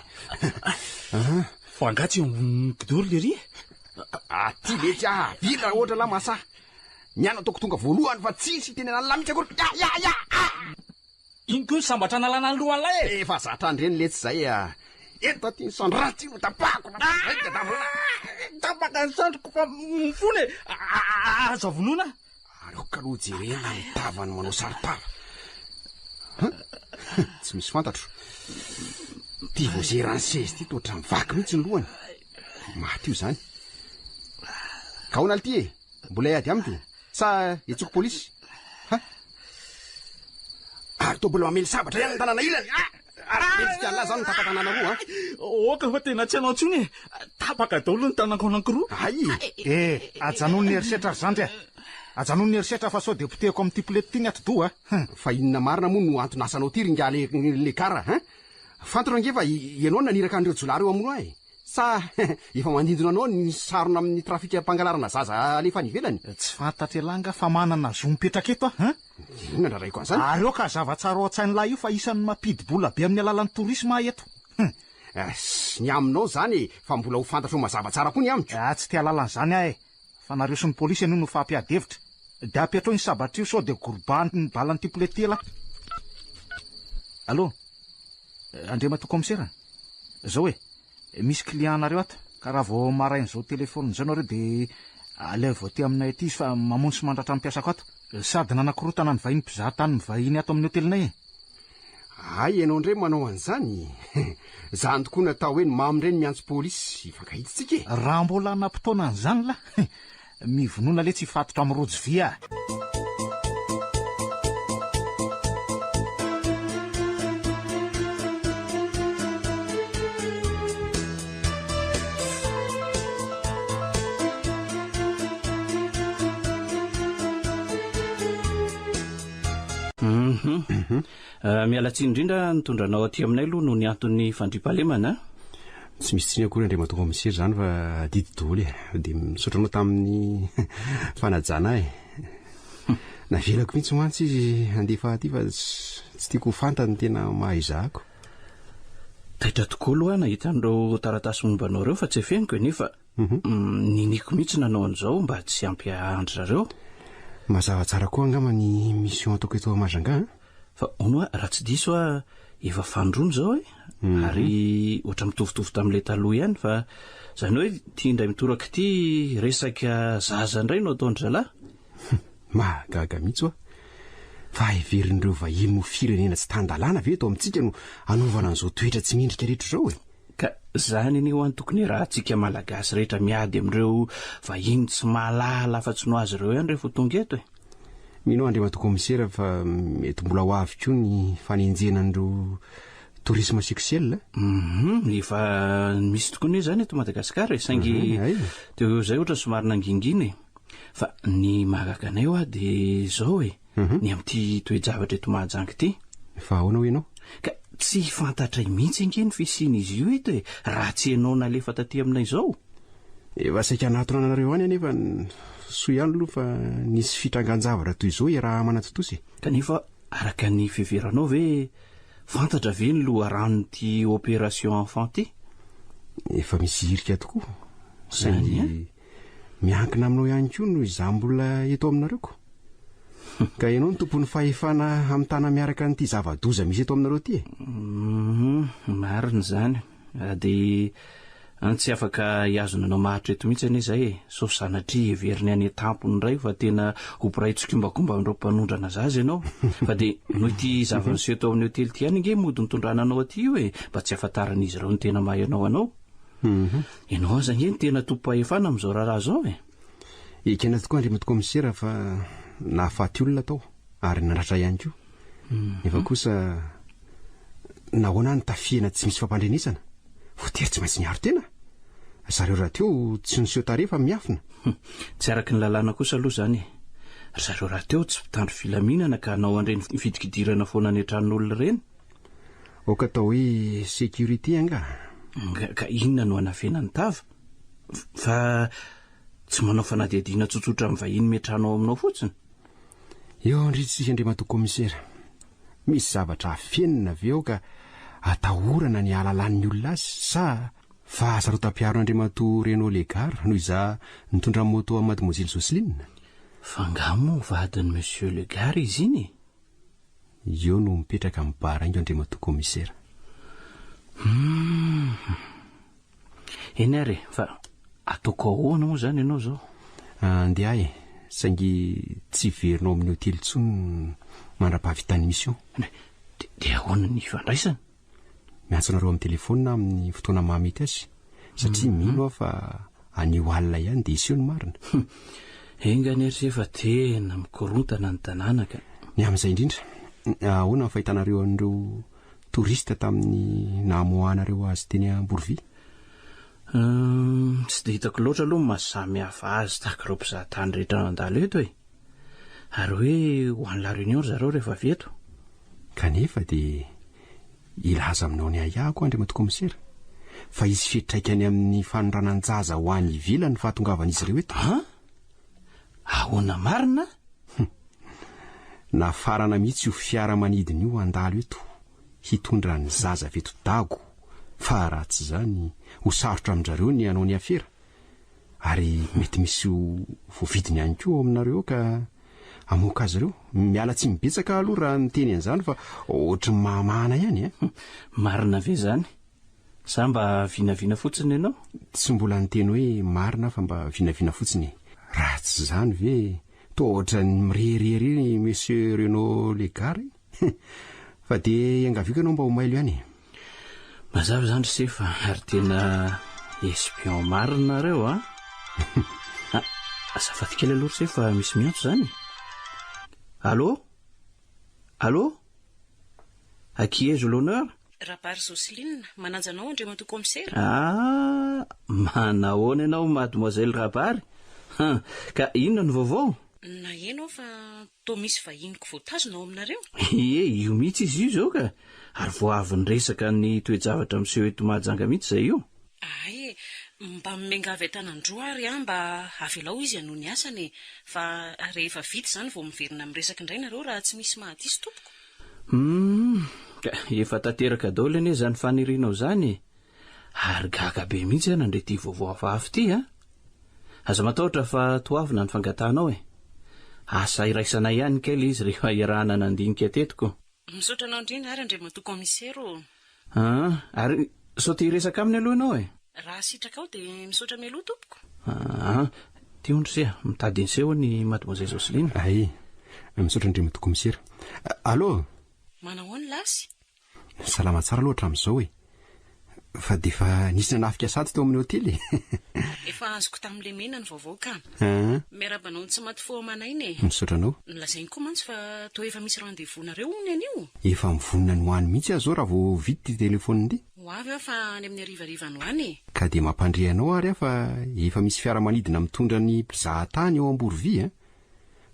Speaker 5: Fa angaha tsy eo ambonin'ny kidoro lery e?
Speaker 1: Aty letsy ah, vila ohatra lah masaha. Ny ahy no ataoko tonga voalohany fa tsisy hiteny an'lah mihitsy akory. Ya ya ya ah!
Speaker 5: Iny koa ny sambatra analana ny lohan'lah e!
Speaker 1: Efa zatra an'ireny letsy zay ah. Eto aty ny sandry ratsy no tapahako na raika daholo.
Speaker 5: Tapaka ny sandriko fa mifona e! Aza vonoina.
Speaker 1: Ary aoka aloha jerena ny tavany manao saron-tava. Tsy misy fantatro. Ity voazeran'ny seza ity toa ohatran'ny vaky mihitsy ny lohany. Maty io izany. Ka ahoana ity e? Mbola hiady amiko? Sa hiantsoako polisy? Ha? Ary toa mbola mamely sabatra ihany ny tanana ilany. Ah! Ary mendrika an'lah zany ny tapa-tanana roa an!
Speaker 5: Aoka fa tena tsy hanao intsony e! Tapaka daholo ny tanako anankiroa.
Speaker 1: Hay!
Speaker 4: Eh! Ajanony ny herisetra ry zandry a! Ajanony ny herisetra fa sao dia potehiko amin'ity polety ity ny atidoha a! Hum!
Speaker 1: Fa inona marina moa no anton'asanao ity ry ingahy Lekara hein? Fantaro ange fa ianao no naniraka an'ireo jiolahy ireo hamono ahy e! Sa efa mandindona anao ny sarona amin'ny trafikam-pangalarana zaza alefa any ivelany?
Speaker 4: Tsy fantatr'ialahy angaha fa manana zo mipetraka eto aho hein?
Speaker 1: Inona andraraiko an'izany?
Speaker 4: Ary aoka hazava tsara ao an-tsain'ilahy io fa isan'ny mampidi-bola be amin'ny alalan'ny tourisme aho eto. Hum!
Speaker 1: Ss, ny aminao izany e, fa mbola ho fantatrao mazava tsara koa ny amiko.
Speaker 4: Ah, tsy te hahalala an'izany aho e! Fa nareo sy ny polisy anio no fampiady hevitra. Dia apetrao iny sabatra io sao dia gorobahan'ny balan'ity polety ity ialahy. Allô? Andriamatoa kaomisera? Zao e, misy client nareo ato, ka raha vao maraina izao téléphone izao nareo dia alaivo aty aminay aty izy fa mamono sy mandratra ny mpiasako ato. Sady nanakorotana ny vahiny mpizaha tany mivahiny ato amin'ny hotelinay e.
Speaker 1: Hay ianao indray manao an'izany? Zany tokoa no atao hoe ny mamo indray no miantso polisy, hifankahita tsika e!
Speaker 4: Raha mbola hanam-potoana an'izany lahy, mivonona letsy hifatotra amin'ny rojo vy ah!
Speaker 6: Mhm. Eh, miala tsiny indrindra nitondra anao aty aminay aloha noho ny anton'ny fandriampahalemana.
Speaker 1: Tsy misy tsiny akory Andriamatoa Kaomisera izany fa adidy daholo e. Dia misaotra anao tamin'ny fanajana ahy. Navelako mihitsy mantsy izy handefa aty fa tsy tiako ho fantany ny tena maha izaho.
Speaker 6: Taitra tokoa aloha aho nahita an'ireo taratasy momba anao ireo fa tsy afeniko e, nefa niniako mihitsy nanao an'izao mba tsy hampiahy an-dry zareo.
Speaker 1: Mazava tsara koa angamba ny mission ataoko eto Majunga an?
Speaker 6: Fa hono hoa, raha tsy diso aho, efa fanindroany izao e, ary ohatra mitovitovy tamin'ilay taloha ihany fa izany hoe ity indray mitoraka ity resaka zaza indray no ataon-dry zalahy.
Speaker 1: Mahagaga mihitsy hoa. Fa heverin'ireo vahiny ho firenena tsy tan-dalàna ve eto amintsika no anaovana an'izao toetra tsy mendrika rehetra izao e?
Speaker 6: Ka zany anie ho'a no tokony iarahantsika Malagasy rehetra miady amin'ireo vahiny tsy mahalala afa-tsy no azy ireo ihany rehefa ho tonga eto e!
Speaker 1: Mino aho Andriamatoa Kaomisera fa mety mbola ho avy koa ny fanenjehana an'ireo tourisme sexuel a!
Speaker 6: Hum, efa misy tokoa anie izany eto Madagasikara e, saingy teo eo izay ohatra somary nangingina e! Fa ny mahagaga anay ho'a dia izao e! Ny amin'ity toe-javatra eto Mahajanga ity.
Speaker 1: Fa ahoana hoy ianao?
Speaker 6: Ka tsy fantatray mihitsy ange ny fisian'izy io eto e, raha tsy ianao nalefa taty aminay izao.
Speaker 1: Efa saika hanatona anareo any anefa, soa ihany aloha fa nisy fitrangan-javatra toy izao iaraha-manatontosa e.
Speaker 6: Kanefa araka ny fiheveranao ve, fantatra ve ny loharanon'ity opération enfant ity?
Speaker 1: Efa misy hirika tokoa, saingy Miankina aminao ihany koa noho izaho mbola eto aminareo ko. Ka ianao no tompon'ny fahefana hamitana miaraka an'ity zava-doza misy eto aminareo ity e.
Speaker 6: Hum, marina izany. Dia an tsy afaka hihazona anao maharitra eto mihitsy anie izay e. Sao sanatria heveriny any an-tampony indray fa tena ho mpiray tsikombakomba amin'ireo mpanondrana zaza ianao. Fa dia noho ity zava-niseho tao amin'ny hotely ity ihany ange mody nitondrana anao aty io e, mba tsy hahafantaran'izy ireo ny tena maha ianao anao. Ianao aza ange no tena tompom-pahefana amin'izao raharaha izao e!
Speaker 1: Ekena tokoa Andriamatoa Kaomisera fa nahafaty olona tao ary naratra ihany koa. Nefa kosa nahoana aho no tafihana tsy misy fampandrenesana? Voatery tsy maintsy niaro tena. Zareo rahateo tsy niseho tarehy fa miafina.
Speaker 6: Tsy araka ny lalàna kosa aloha izany e! Ry zareo rahateo tsy mpitandro filaminana ka hanao an'ireny fidikidirana foana any an-tranon'olona ireny.
Speaker 1: Aoka atao hoe sécurité angaha?
Speaker 6: Ka inona no hanafenany tava? Fa tsy manao fanadihadiana tsotsotra amin'ny vahiny miantrano ao aminao fotsiny?
Speaker 1: Eo ndry tsika Andriamatoa Kaomisera. Misy zavatra afenina ve ao ka atahorana ny hahalalan'ny olona azy sa fahasarotam-piaron'Andriamatoa Renaud Legard noho izaho nitondra moto an'i Mademoiselle Jocelyne?
Speaker 6: Fa angaha moa vadin'i Monsieur Legard izy iny e?
Speaker 1: Eo no mipetraka ny baraingo Andriamatoa Kaomisera.
Speaker 6: Humm. Eny ary e, fa ataoko ahoana moa izany ianao izao?
Speaker 1: Andeha e, saingy tsy hiverina ao amin'ny hotely intsony mandra-pahavitan'ny mission.
Speaker 6: Dia ahoana ny ifandraisana?
Speaker 1: Miantso anareo amin'ny telefaonina aho amin'ny fotoana mahamety azy, satria mino aho fa anio alina ihany dia hiseho ny marina.
Speaker 6: Enga anie ry se fa tena mikorontana ny tanàna ka.
Speaker 1: Ny amin'izay indrindra, ahoana ny fahitanareo an'ireo touriste tamin'ny namoahanareo azy teny Amborovy?
Speaker 6: Hum, tsy dia hitako loatra aloha ny maha samy hafa azy tahaka ireo mpizahatany rehetra nandalo eto e. Ary hoe ho any La Réunion ry zareo rehefa avy eto.
Speaker 1: Kanefa dia hilaza aminao ny ahiahiko Andriamatoa Kaomisera, fa hisy fiantraikany amin'ny fanondranan-jaza ho any ivelany ny fahatongavan'izy ireo eto.
Speaker 6: An? Ahoana marina?
Speaker 1: Nafarana mihitsy io fiaramanidina io handalo eto hitondra ny zaza avy eto Dago, fa raha tsy izany ho sarotra amin-dRareo ny hanao ny afera. Ary mety misy ho voavidiny ihany koa ao aminareo ao ka hamoaka azy ireo. Miala tsiny betsaka aho aloha raha niteny an'izany fa ohatry ny mahamahana ihany e.
Speaker 6: Marina ve izany? Sa mba vinavina fotsiny ianao?
Speaker 1: Tsy mbola niteny hoe marina aho fa mba vinavina fotsiny e. Raha tsy izany ve toa ohatran'ny mirehareha ery Monsieur Renaud Legard e? Fa dia iangaviako ianao mba ho mailo ihany e.
Speaker 6: Mazava izany ry Sefa ary tena espion marina nareo a! Ah, azafady kely aloha ry Sefa misy miantso izany e. Allô? Allô? À qui ai-je l'honneur?
Speaker 3: Rabary Jocelyne, manaja anao Andriamatoa Kaomisera.
Speaker 6: Ah, manahoana ianao Mademoiselle Rabary? Han, ka inona no vaovao?
Speaker 3: Naheno aho fa toa misy vahiniko voatazona ao aminareo?
Speaker 6: Ie, io mihitsy izy io izao ka! Ary vao avy niresaka ny toe-javatra miseho eto Mahajanga mihitsy izay io.
Speaker 3: Hay e! Mba miangavy an-tanan-droa ary aho mba avelao izy hanohy ny asany e! Fa rehefa vita izany vao miverina miresaka indray nareo raha tsy misy mahadiso tompoko.
Speaker 6: Humm! Ka efa tanteraka daholo anie izany fanirianao izany e! Ary gaga be mihitsy aho nandre ity vaovao hafahafa ity a! Aza matahotra fa toavina ny fangatahanao e! Asa iraisanay ihany kay ilay izy rehefa iarahana nandinika teto ko!
Speaker 3: Misaotra anao indrindra ary Andriamatoa Commissaire ô!
Speaker 6: Aa! Ary sao te hiresaka aminy aloha ianao e?
Speaker 3: Raha sitrakao dia misaotra mialoha tompoko.
Speaker 6: Aa! Ty hono ry se a! Mitady an'se hono i Mademoiselle Jocelyne.
Speaker 1: Hay! Misaotra Andriamatoa Commissaire. Allô!
Speaker 3: Manahoana lasy?
Speaker 1: Salama tsara aloha hatramin'izao e! Fa dia efa nisy nanafika sady teo amin'ny hotely e!
Speaker 3: Efa azoko tamin'i Lemena ny vaovao ka.
Speaker 1: Aa.
Speaker 3: Miarahaba anao tsy maty fo aman'aina e!
Speaker 1: Misaotra anao.
Speaker 3: Nolazainy koa mantsy fa toa efa misy rendez-vous nareo hono anio?
Speaker 1: Efa mivonona ny ho any mihitsy aho izao raha vao vita ity telefaonina ity.
Speaker 3: Ho avy aho fa any amin'ny harivariva any ho any e!
Speaker 1: Ka dia mampandre anao ary aho fa efa misy fiaramanidina mitondra ny mpizaha tany ao Amborovy a!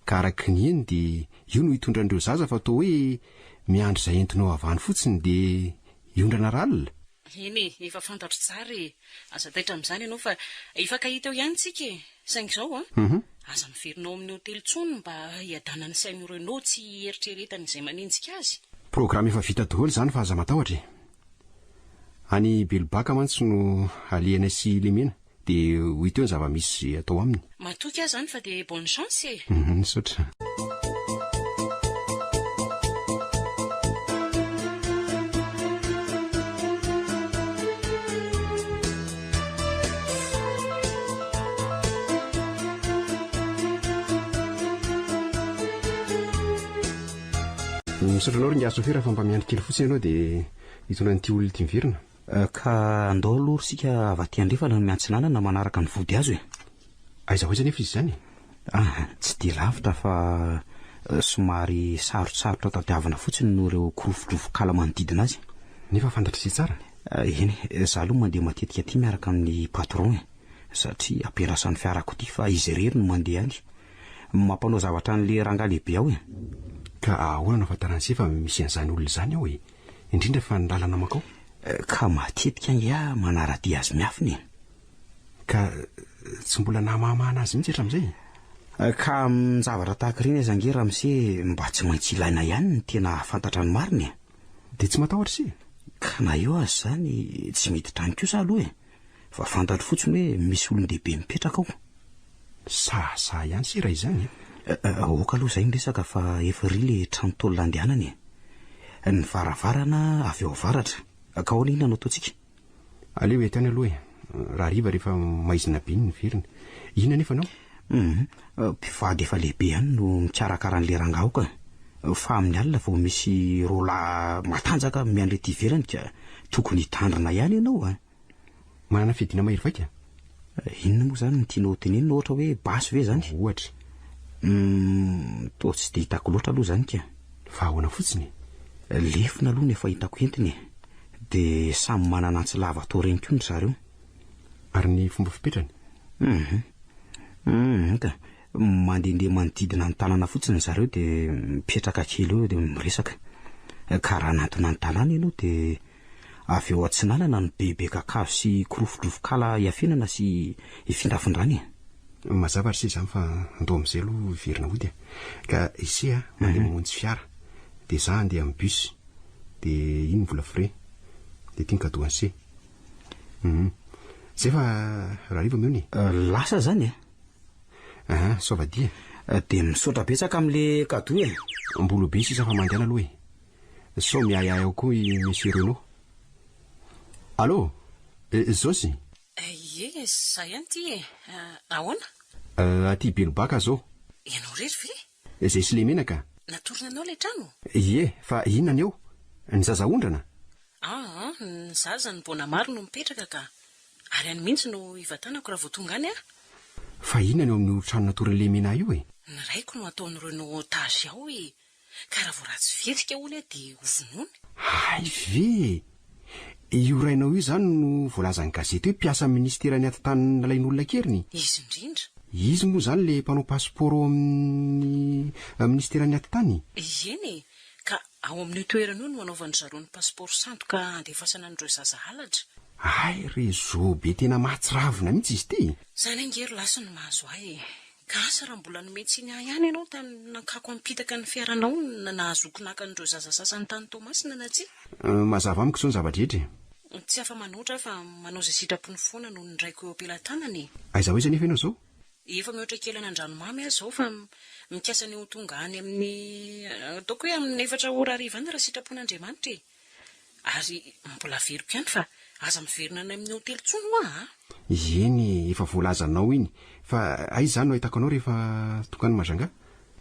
Speaker 1: Ka araka ny heno dia io no hitondra an'ireo zaza fa toa hoe miandry izay entinao avy any fotsiny dia hiondrana ralina.
Speaker 3: Eny e, efa fantatro tsara e! Aza taitra amin'izany ianao fa hifankahita eo ihany tsika e! Saingy izao an, aza miverina ao amin'ny hotely intsony mba hiadanan'ny sain'i Renaud tsy hieritreretany izay manenjika azy.
Speaker 1: Programme efa vita daholo izany fa aza matahotra e! Any Belobaka mantsy no alehanay sy Lemena dia ho hita eo ny zava-misy izay atao aminy.
Speaker 3: Matoky aho izany fa dia bonne chance e!
Speaker 1: Misaotra. Misaotra anao ry ingahy sofera fa mba miandry kely fotsiny ianao dia hitondra an'ity olona ity miverina.
Speaker 4: Ka andao aloha ry sika avy aty andrefana no miantsinanana manaraka ny vody hazo e.
Speaker 1: Aiza ho aiza anefa izy izany e?
Speaker 4: Ah, tsy dia lavitra fa somary sarotsarotra tadiavina fotsiny noho ireo kirofodrofokala manodidina azy.
Speaker 1: Nefa fantatr'ise tsara?
Speaker 4: Eny e, za aloha mandeha matetika aty miaraka amin'ny patron e, satria ampiandrasan'ny fiarakodia fa izy irery no mandeha any. Mampanao zavatra an'le rangahy lehibe ao e.
Speaker 1: Ka ahoana no ahafantaran'ise fa misy an'izany olona izany ao e? Indrindra fa ny lalana mankao.
Speaker 4: Ka matetika ange aho manara-dia azy miafina e.
Speaker 1: Ka tsy mbola nahamahamahana azy mihitsy hatramin'izay
Speaker 4: e? Ka amin'ny zavatra tahaka ireny aza ange ramose mba tsy maintsy ilaina ihany ny tena hahafantatra ny marina e.
Speaker 1: Dia tsy matahotra ise?
Speaker 4: Ka na eo aza izany tsy miditra any kosa aloha e. Fa fantatro fotsiny hoe misy olon-dehibe mipetraka ao.
Speaker 1: Sahasaha ihany se raha izany e!
Speaker 4: Aoka aloha izay ny resaka fa efa iry ilay trano tôle andehanana e! Ny varavarana avy ao avaratra. Ka ahoana inona no ataontsika?
Speaker 1: Aleo eto ihany aloha e! Raha hariva rehefa maizina be iny miverina. Inona anefa ny ao?
Speaker 4: Hum, mpivady efa lehibe ihany no mikarakara an'ilay rangahy ao ka! Fa amin'ny alina vao misy roalahy matanjaka miandry ety ivelany ka tokony hitandrina ihany ianao a!
Speaker 1: Manana fiadiana mahery vaika?
Speaker 4: Inona moa izany no tianao hotenenina, ohatra hoe basy ve izany?
Speaker 1: Ohatra.
Speaker 4: Humm, toa tsy dia hitako loatra aloha izany ka.
Speaker 1: Fa ahoana fotsiny
Speaker 4: e? Lefona aloha no efa hitako entiny e. Dia samy manana antsy lava toa ireny koa ry zareo.
Speaker 1: Ary ny fomba fipetrany?
Speaker 4: Humm, humm ka. Mandehandeha manodidina ny tanàna fotsiny ry zareo dia mipetraka kely eo dia miresaka. Ka raha hanantona ny tanàna ianao dia Avy eo atsinanana no bebe kakazo sy kirofodrofokala iafenana sy ifindrafindrana e.
Speaker 1: Mazava ry se izany fa andao amin'izay aloha hiverina hody a. Ka ise a, mandeha mamonjy fiara, dia za handeha amin'ny bus, dia iny ny vola frais, dia ity ny cadeau an'i se. Hum. Zay fa rahariva mihaona
Speaker 4: e. Lasa zany e?
Speaker 1: Aha, soavadia.
Speaker 4: Dia misaotra betsaka amin'le cadeau e.
Speaker 1: Mbola ho be sisa fa mandehana aloha e. Sao miahiahy ao koa i Monsieur Renaud. Allô? Josy?
Speaker 3: Ie, za ihany ity e. Ahoana?
Speaker 1: Aty Belobaka zao.
Speaker 3: Ianao irery ve?
Speaker 1: Izay sy Lemena ka.
Speaker 3: Natorony anao ilay trano?
Speaker 1: Ie, fa inona ny eo? Ny zaza aondrana?
Speaker 3: Aa, ny zaza ny Bonamaro no mipetraka ka. Ary any mihitsy no hivantanako raha vao tonga any aho.
Speaker 1: Fa inona ny eo amin'io trano natoron'i Lemena io e?
Speaker 3: Ny raiko no ataon'i Renaud otage ao e. Ka raha vao ratsy fihetsika hono aho dia ho vonoiny.
Speaker 1: Hay ve e! Io rainao io izany no voalazan'ny gazety hoe mpiasan'ny minisiteran'ny atitany nalain'olona an-keriny?
Speaker 3: Izy indrindra.
Speaker 1: Izy moa izany ilay mpanao passeport ao amin'ny minisiteran'ny atitany?
Speaker 3: Eny e! Ka ao amin'io toerana io no anaovan-dry zareo ny passeport sandoka handefasana an'ireo zaza halatra.
Speaker 1: Hay réseau be tena mahatsiravina mihitsy izy ity e!
Speaker 3: Izany ange ry lasy no mahazo ahy e! Ka asa raha mbola nomen-tsiny ahy ihany ianao tamin'ny nankako hampitaka ny fiaranao na nahazoako naka an'ireo zaza sasany tany Toamasina na tsia?
Speaker 1: Mazava amiko izao ny zava-drehetra e!
Speaker 3: Tsy afa-manoatra aho fa manao izay sitrapony foana noho ny raiko eo am-pelatanana e!
Speaker 1: Aiza ho aiza anefa ianao izao?
Speaker 3: Efa mihoatra kely an'Andranomamy aho izao fa mikasa ny ho tonga any amin'ny, ataoko hoe amin'ny efatra ora hariva any raha sitrapon'Andriamanitra e! Ary mbola averiko ihany fa aza miverina any amin'ny hotely intsony hoa a!
Speaker 1: Eny e, efa voalazanao iny. Fa aiza izany no ahitako anao rehefa tonga any Majunga?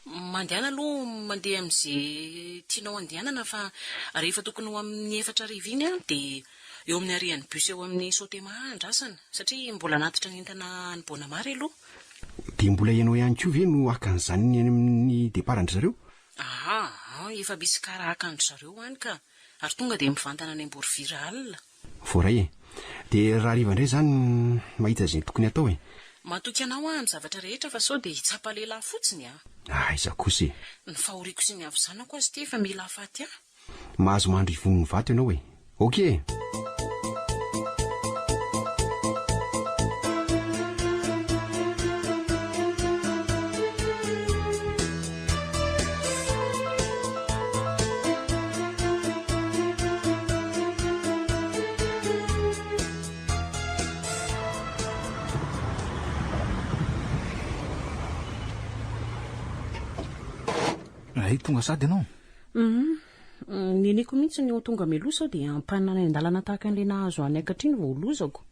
Speaker 3: Mandehana aloha mandeha amin'izay tianao andehanana fa rehefa tokony ho amin'ny efatra hariva iny aho dia eo amin'ny arrêt-n'ny bus eo amin'ny Sotema andrasana satria mbola hanatitra ny entana any Bonamary aloha.
Speaker 1: Dia mbola ianao ihany koa ve no haka an'izany any amin'ny départ-ndry zareo?
Speaker 3: Aa, efa misy car haka an-dry zareo any ka. Ary tonga dia mivantana any Amborovira alina.
Speaker 1: Voaray e. Dia rahariva indray izany mahita izay tokony hatao e.
Speaker 3: Matoky anao aho amin'ny zavatra rehetra fa sao dia hitsapa lehilahy fotsiny a.
Speaker 1: Aiza kosa e.
Speaker 3: Ny fahoriako sy ny havizanako aza ity efa mila hahafaty ahy.
Speaker 1: Mahazo mandry ivon'ny vato ianao e. Ok e.
Speaker 5: Hay tonga sady ianao?
Speaker 3: Hum, neniko mihitsy ny ho tonga mialoha sao dia ampanina any an-dalana tahaka an'ilay nahazo ahy niakatra iny vao ho lozako.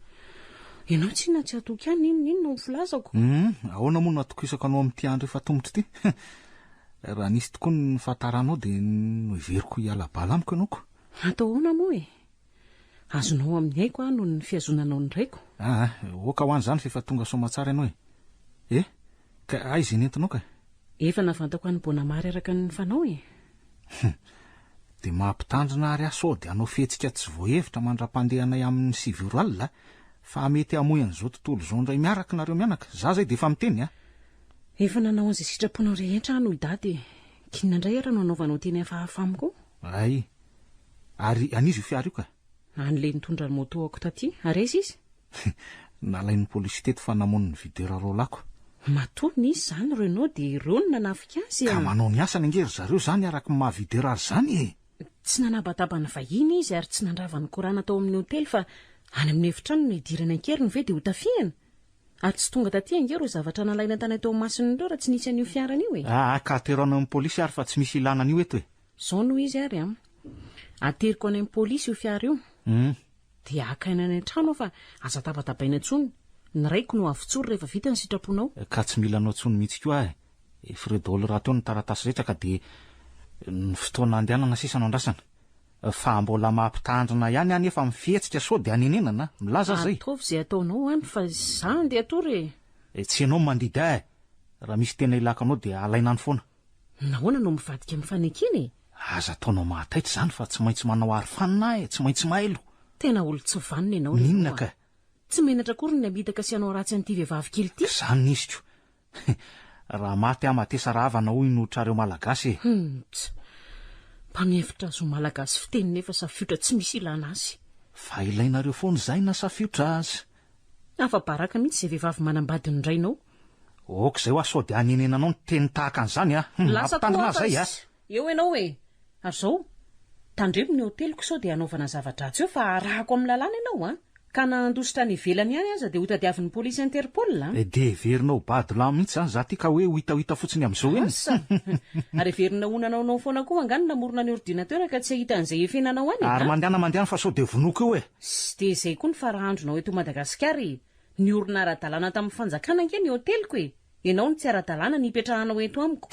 Speaker 3: Ianao tsinona tsy hatoky ahy n'inon'inona ho filazako.
Speaker 5: Hum, ahoana moa no hatokisako anao amin'ity andro efa atomotra ity? Raha nisy tokoa ny fahataranao dia noheveriko hiala bala amiko ianao ko.
Speaker 3: Atao ahoana moa e? Azonao amin'ny aiko aho noho ny fihazonanao ny raiko.
Speaker 5: Aa, ok ho any izany fa efa tonga soamatsara ianao e. Eh, ka aiza iny entinao ka?
Speaker 3: Efa navantako any Bonamary araka ny fanao e.
Speaker 5: Hum, dia mampitandrina ary aho sao dia hanao fihetsika tsy voahevitra mandra-pandehanay amin'ny sivy ora alina fa mety hamoy an'izao tontolo izao indray miaraka nareo mianaka. Za izay dia efa miteny a.
Speaker 3: Efa nanao an'izay sitraponao rehetra aho noho i Dada e. K'inona indray ary no anaovanao teny hafahafa amiko?
Speaker 5: Ay, ary an'iza io fiara io ka?
Speaker 3: An'ilay nitondra ny moto-ako taty. Ary aiza izy?
Speaker 5: Nalain'ny polisy teto fa namono ny videur roalako.
Speaker 3: Matoa nisy izany Renaud dia ireo no nanafika azy
Speaker 5: Ka manao ny asany ange ry zareo izany araka ny maha videur azy izany e!
Speaker 3: Tsy nanabataba ny vahiny izy ary tsy nandrava ny korana tao amin'ny hotely fa any amin'ny efitrano no hidirany an-keriny ve dia hotafihana? Ary tsy tonga taty ange ireo zavatra nalaina tany Toamasina ireo raha tsy nisy an'io fiarany io e!
Speaker 5: Aa ka atero any amin'ny polisy ary fa tsy misy ilana an'io eto e!
Speaker 3: Izao no izy ary an! Ateriko any amin'ny polisy io fiara io. Dia haka aina any an-trano aho fa aza tabatabaina intsony. Ny raiko no avotsory rehefa vita ny sitraponao.
Speaker 5: Ka tsy mila anao intsony mihitsy koa aho e. Efa ireo daholo rahateo ny taratasy rehetra ka dia ny fotoana andehanana sisa no andrasana. Fa mbola mampitandrina ihany aho nefa amin'ny fihetsika sao dia hanenenana a! Milaza aho izay.
Speaker 3: Ataovy izay ataonao any fa izaho andeha hatory
Speaker 5: e. Tsy ianao no mandidy ahy e. Raha misy tena ilako anao dia alaina any foana.
Speaker 3: Nahoana no mivadika amin'ny fanekena e?
Speaker 5: Aza ataonao mahataitra izany fa tsy maintsy manao arofanina aho e, tsy maintsy mailo.
Speaker 3: Tena olon-tsy vanona ianao ry
Speaker 5: N'inona ka?
Speaker 3: Tsy menatra akory ny hamitaka sy hanao ratsy an'ity vehivavy kely ity.
Speaker 5: Izany ny iziko. Raha maty aho matesa rahavana hoy ny otrareo malagasy e.
Speaker 3: Humm-ts. Mba mihevitra azy ho malagasy fiteny nefa safiotra tsy misy ilana azy.
Speaker 5: Fa ilainareo foana izay na safiotra aza.
Speaker 3: Afa-baraka mihitsy izay vehivavy manambady ny rainao.
Speaker 5: Ok izay hoa sao dia hanenenanao ny teny tahaka an'izany a! Hum,
Speaker 3: Lasa koa
Speaker 5: mampitandrina
Speaker 3: aho
Speaker 5: ahy izay a!
Speaker 3: fa eo ianao e! Ary izao, tandremo ny hoteliko sao dia hanaovana zava-dratsy eo fa arahako amin'ny lalàna ianao a! Ka na handositra any ivelany any aza dia hotadiavin'ny polisy Interpol a!
Speaker 5: Dia heverinao ho bado lahy mihitsy izany izaho ity ka hoe ho hitahita fotsiny amin'izao eny?
Speaker 3: Asa! Ary heverina ho nanaonao foana koa angaha ny namorona ny ordinateur ka tsy hahita an'izay efenanao any e!
Speaker 5: Ary mandehana mandehana fa sao dia vonoiko eo e!
Speaker 3: Sy dia izay koa ny fara-andronao eto Madagasikara e! Niorina ara-dalàna tamin'ny fanjakana ange ny hoteliko e! Ianao no tsy ara-dalàna ny hipetrahanao eto amiko.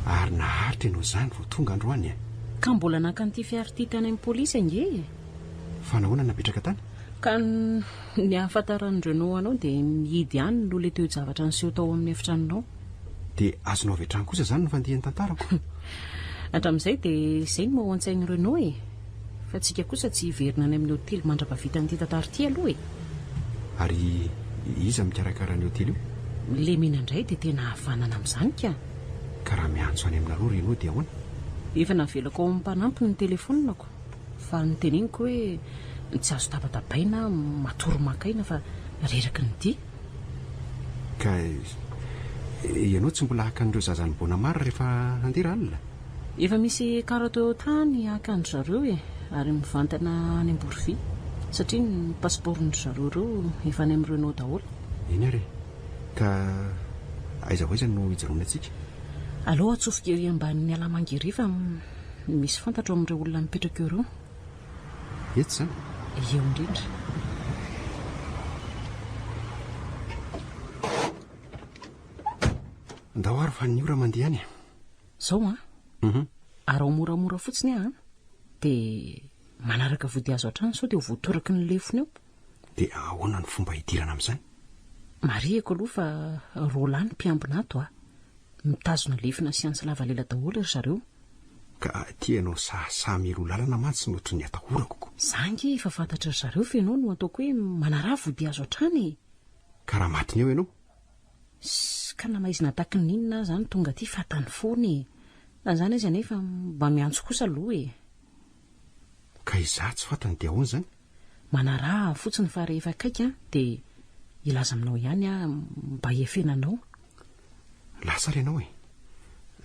Speaker 1: Ary naharitra ianao izany vao tonga androany e?
Speaker 3: Ka mbola naka an'ity fiara ity tany amin'ny polisy ange e!
Speaker 1: Fa nahoana napetraka tany?
Speaker 3: Ka ny ahafantaran'i Renaud anao dia mihidy ihany noho ilay toe-javatra niseho tao amin'ny efitranonao.
Speaker 1: Dia azonao avy hatrany kosa izany ny fandihan'ny tantarako?
Speaker 3: Hatramin'izay dia izay no ao an-tsain'i Renaud e! Fa tsika kosa tsy hiverina any amin'ny hotely mandra-pahavitan'ity tantara ity aloha e!
Speaker 1: Ary iza mikarakara ny hotely io?
Speaker 3: Lemena indray dia tena havanana amin'izany ka!
Speaker 1: Ka raha miantso any aminareo Renaud dia ahoana?
Speaker 3: Efa navelako ao amin'ny mpanampy ny telefaoniko fa noteneniko hoe tsy azo tabatabaina aho, matory maka aina fa reraky ny dia.
Speaker 1: Ka ianao tsy mbola haka an'ireo zazan'i Bonamar rehefa handeha rahalina?
Speaker 3: Efa misy car Toyota ny haka an-dry zareo e, ary mivantana any Amborovy, satria ny passeport-ndry zareo ireo efa any amin'ny Renault daholo.
Speaker 1: Eny ary e! Ka aiza ho aiza no hijanonantsika?
Speaker 3: Aleo atsofoka ery ambanin'ny alamanga ery fa misy fantatro amin'ireo olona mipetraka eo ireo.
Speaker 1: Eto izany?
Speaker 3: Eo indrindra.
Speaker 1: Ndao ary fa ny ora mandeha any e.
Speaker 3: Zao an, mhm. araho moramora fotsiny aho an, dia manaraka vodihazo hatrany sao dia ho voatoraky ny lefona eo.
Speaker 1: Dia ahoana ny fomba hidirana amin'izany?
Speaker 3: Marihiko aloha fa roalahy ny mpiambina ato a. Mitazona lefona sy antsy lava lela daholo ry zareo.
Speaker 1: Ka aty ianao sahasaha mialoha lalana mantsy no ohatran'ny atahorako ko.
Speaker 3: Za ange efa fantatry ry zareo fa ianao no ataoko hoe manaraha vodihazo hatrany e.
Speaker 1: Ka raha matiny eo ianao?
Speaker 3: Ssss ka na maizina taky ny inona aza no tonga aty fantany foana e. Na izany aza anefa mba miantso kosa aloha e.
Speaker 1: Ka izaho tsy fantany dia ahoana izany?
Speaker 3: Manaraha fotsiny fa rehefa akaiky an dia hilaza aminao ihany aho mba hiafenanao.
Speaker 1: Lasa ary ianao e.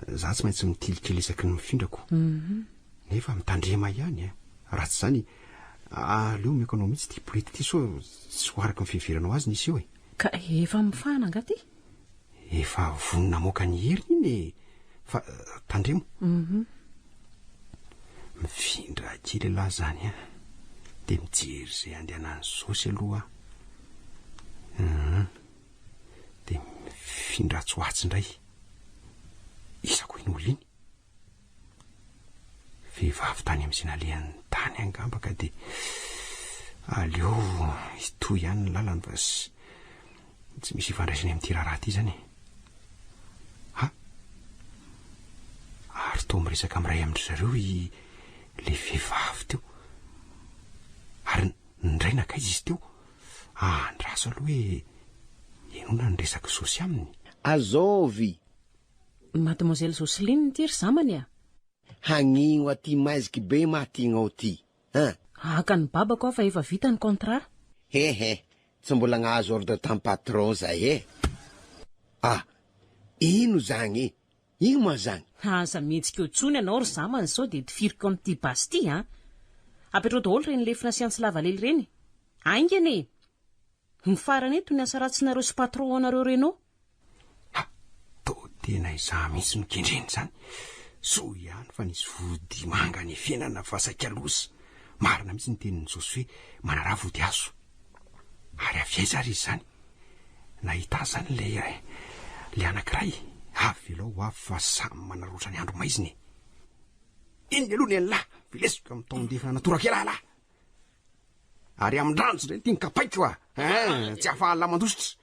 Speaker 1: Za tsy maintsy mitily kely isaky ny mifindra ko. Nefa mitandrema ihany an. Raha tsy izany aleo omeko anao mihitsy ity poleta ity sao tsy ho araka ny fiheveranao azy ny hiseho e.
Speaker 3: Ka efa mifahana angaha ity?
Speaker 1: Efa vonona hamoaka ny heriny iny e! Fa tandremo. Mifindra kely elah zany an! Dia mijery izay andehanan'i Zosy aloha aho. Hum. Dia mifindra atsy ho atsy indray. Iza koa iny olona iny? Vehivavy tany amin'izay nalehany tany angamba ka dia aleo hitohy ihany ny lalany fa tsy misy ifandraisany amin'ity raharaha ity izany e. Ha! Ary toa miresaka amin'ny ray amin-dry zareo i le vehivavy teo. Ary ny ray nankaiza izy teo? Andraso aloha hoe inona ny resak'i Zosy aminy.
Speaker 7: Azovy!
Speaker 3: Mademoiselle Jocelyne ity ry zamany a!
Speaker 7: Hagnino aty maiziky be ma tianao ty an!
Speaker 3: Haka ny babako aho fa efa vita ny contrat.
Speaker 7: Hehe, tsy mbola nahazo ordre tam patron zay e! Ah! Ino zagny e? Ino ma zagny?
Speaker 3: Aza mihetsika eo tsony ianao ry zamany sao dia tifiriko amin'ity basy ity an! Apetrao daholo ireny lefona sy antsy lava lela ireny! Haingana e! Mifarana eto ny asa ratsinareo sy patron anareo Renault.
Speaker 1: Ha! Toa tena izaho mihitsy no kendrena izany. Soa ihany fa nisy vody manga niafenana fa saika loza. Marina mihitsy ny tenin'i Josué, manaraha vody hazo. Ary avy aiza ary izy izany? Nahita azy izany ilay ilay anankiray. Avelao ho avy fa samy manararaotra ny andro maizina e. Inona aloha ny an'lah? Velesiko amin'ny taon-defona natorak'elah lah. Ary amin-dranjo indray ity ny kapaiko a! Hein, tsy ahafahan'lah mandositra.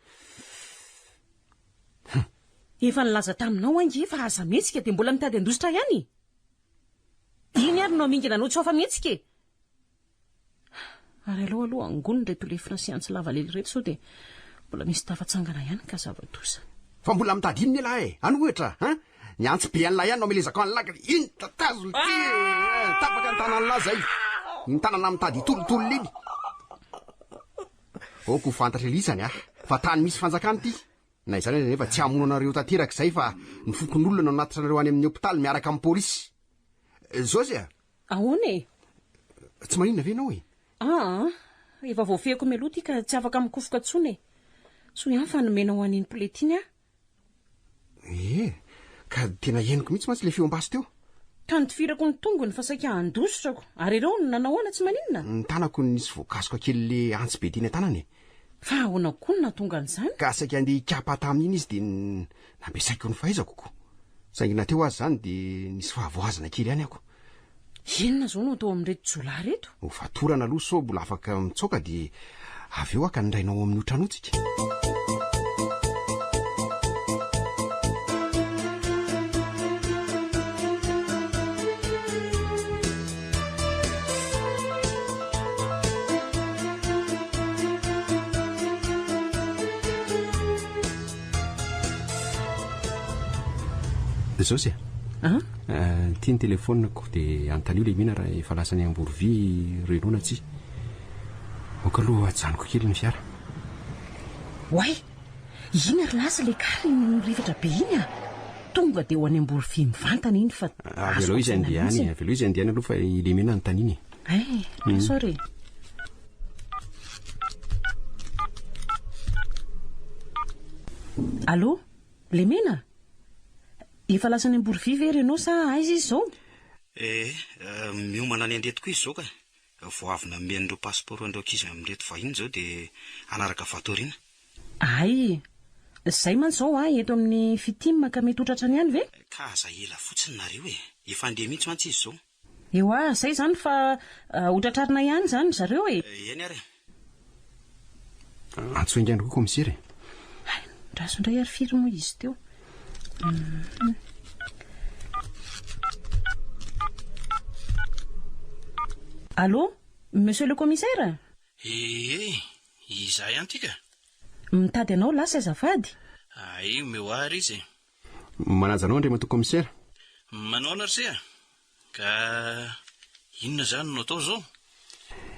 Speaker 3: Hum. Efa nilaza taminao ange fa aza mihetsika dia mbola mitady handositra ihany e! Iny ary no hamingana anao tsy ho afa-mihetsika e! Ary aleo aloha angonina ireto lefona sy antsy lava lela ireto sao dia mbola misy tafatsangana ihany ka zava-doza.
Speaker 1: Fa mbola mitady inona elah e? Anohitra an! Ny antsy be an'lah ihany no amelezako an'lah ka iny tatazo ity e! Tapaka ny tanan'lah zay! Iny tanana mitady hitolotolona iny! Aoka ho fantatr'i lisany ah! Fa tany misy fanjakana ity! Na izany aza anefa tsy hamono anareo tanteraka izay fa ny fokonolona no hanatitra anareo any amin'ny hopitaly miaraka amin'ny polisy! Zôzy a!
Speaker 3: Ahoana e?
Speaker 1: Tsy maninona ve ianao e?
Speaker 3: Aa, efa voafehiko mialoha ity ka tsy afaka mikofoka intsony e! Soa ihany fa nomenao an'iny poleta iny aho.
Speaker 1: Ee, ka tena henoko mihitsy mantsy ilay feom-basy teo.
Speaker 3: Ka nitifirako ny tongony fa saika handositrako. Ary ireo no nanao ahoana tsy maninona?
Speaker 1: Ny tanako no nisy voakasoka kely le antsy be teny an-tanana e.
Speaker 3: Fa ahoana koa no nahatonga an'izany?
Speaker 1: Ka saika handeha hikapa tamin'iny izy dia nampiasaiko ny fahaizako ko. Saingy na teo aza izany dia nisy fahavoazana kely ihany aho ko.
Speaker 3: Inona izao no atao amin'ireto jiolahy ireto?
Speaker 1: Ho fatorana aloha sao mbola afaka mitsoaka dia avy eo haka ny rainao ao amin'io tranotsika. Zosy
Speaker 3: a!
Speaker 1: Ah? Ity ny telefaoniko dia anontanio Lemina raha efa lasa any Amborovy Renaud na tsia. Aoka aloha ajanoko kely ny fiara.
Speaker 3: Oay! Iny ry lasa ilay car iny mirifatra be iny a! Tonga dia ho any Amborovy mivantana iny fa
Speaker 1: Avelao izy handeha any, avelao izy handeha any aloha fa i Lemina anontaniana e.
Speaker 3: Ay, hmm. sorry. Allô, Lemena? Efa lasa any Amborovy ve Renaud sa aiza izy izao?
Speaker 4: Eh, eh, miomana any andeha tokoa izy izao ka. Vao avy nanome an'ireo passeport an'ireo ankizy amin'ireto vahiny izao dia hanaraka vato aoriana.
Speaker 3: Hay! Izay mantsy izao an, eto amin'ny Fitim ka mety ho tratrany ihany ve?
Speaker 4: Ka aza ela fotsiny nareo e! Efa handeha mihitsy mantsy izy izao.
Speaker 3: Ewa, izay izany fa ho tratrarina ihany izany ry zareo e!
Speaker 4: Eny ary e!
Speaker 1: Antsoy haingana koa kaomisera e!
Speaker 3: Hay, ndraso indray ary firy moa izy teo? Allô, monsieur le commissaire?
Speaker 6: Ee, izaho ihany ity ka!
Speaker 3: Mitady anao lasa azafady.
Speaker 6: Hay, omeo ahy ary izy e!
Speaker 1: Manaja anao Andriamatoa Kaomisera.
Speaker 6: Manahoana ry se a? Ka inona izany no atao izao?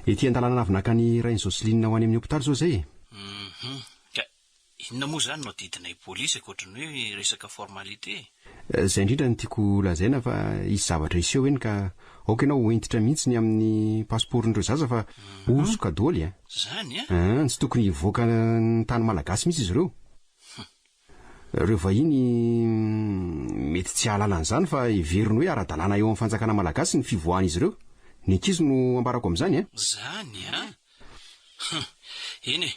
Speaker 1: Ety an-dalàna avy naka ny rain'i Jocelyne ho any amin'ny hopitaly izao izay e.
Speaker 6: Hum. Ka inona moa izany no adidinay polisy ankoatry ny hoe resaka formalité e?
Speaker 1: Izay indrindra no tiako lazaina fa hisy zavatra hiseho eny ka aoka ianao ho hentitra mihitsy ny amin'ny pasipaoron'ireo zaza fa hosoka daholo e.
Speaker 6: Izany
Speaker 1: a? An, tsy tokony hivoaka ny tany malagasy mihitsy izy ireo. Ireo vahiny mety tsy hahalala an'izany fa heveriny hoe ara-dalàna eo amin'ny fanjakana malagasy ny fivoahan'izy ireo. Ny ankizy no ambarako amin'izany
Speaker 6: a! Izany an! Hum! Eny e!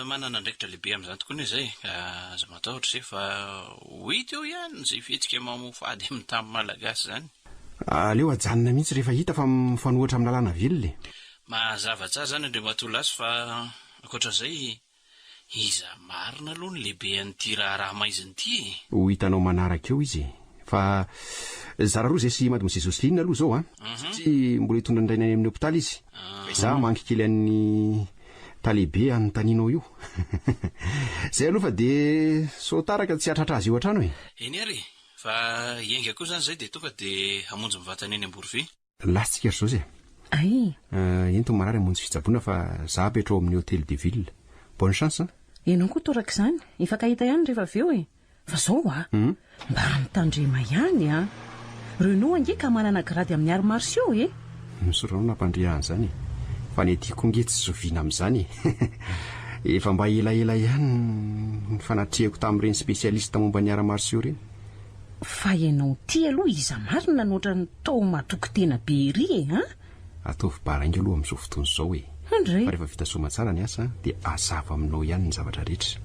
Speaker 6: Manana andraikitra lehibe amin'izany tokoa anie izay ka aza matahotra izay fa ho hita eo ihany izay fihetsika mamoafady amin'ny tany malagasy izany.
Speaker 1: Aleo ajanona mihitsy rehefa hita fa mifanohitra amin'ny lalàna velona e!
Speaker 6: Mazava tsara izany Andriamatoa Lasy fa ankoatra izay Iza marina aloha no lehibe an'ity raharaha maizina ity e?
Speaker 1: Ho hitanao manaraka eo izy e. Fa zara roa izay sy Mademoiselle Jocelyne aloha izao an. Satria mbola hitondra ny rainy any amin'ny hopitaly izy. Fa izaho hamangy kely an'i Tale be anontanianao io. Izay aloha fa dia sao tara ka tsy hahatratra azy eo an-trano e.
Speaker 6: Eny ary e! Fa hiainga koa izany izay dia tonga dia hamonjy mivantana eny Amborovy.
Speaker 1: Lastsika ry Josy e!
Speaker 3: Ay!
Speaker 1: Ento ny marary hamonjy fitsaboana fa za apetrao ao amin'ny Hotel de Ville. Bonne chance an!
Speaker 3: Ianao koa torak'izany, hifankahita ihany rehefa avy eo e! Fa zao a! Mba mitandrema ihany a! Renaud ange ka manana grady amin'ny arts martiaux e!
Speaker 1: Misaotra anao nampandre ahy an'izany e! Fa ny aty koa nge tsy zoviana amin'izany e! Efa mba elaela ihany ny fanatrehako tamin'ireny spécialiste momba ny arts martiaux ireny.
Speaker 3: Fa ianao ity aloha iza marina no ohatran'ny toa matoky tena be ery e an?
Speaker 1: Ataovy baraingo aloha amin'izao fotoana izao e!
Speaker 3: Handray.
Speaker 1: Fa rehefa vita soamatsara ny asa dia hazava aminao ihany ny zavatra rehetra.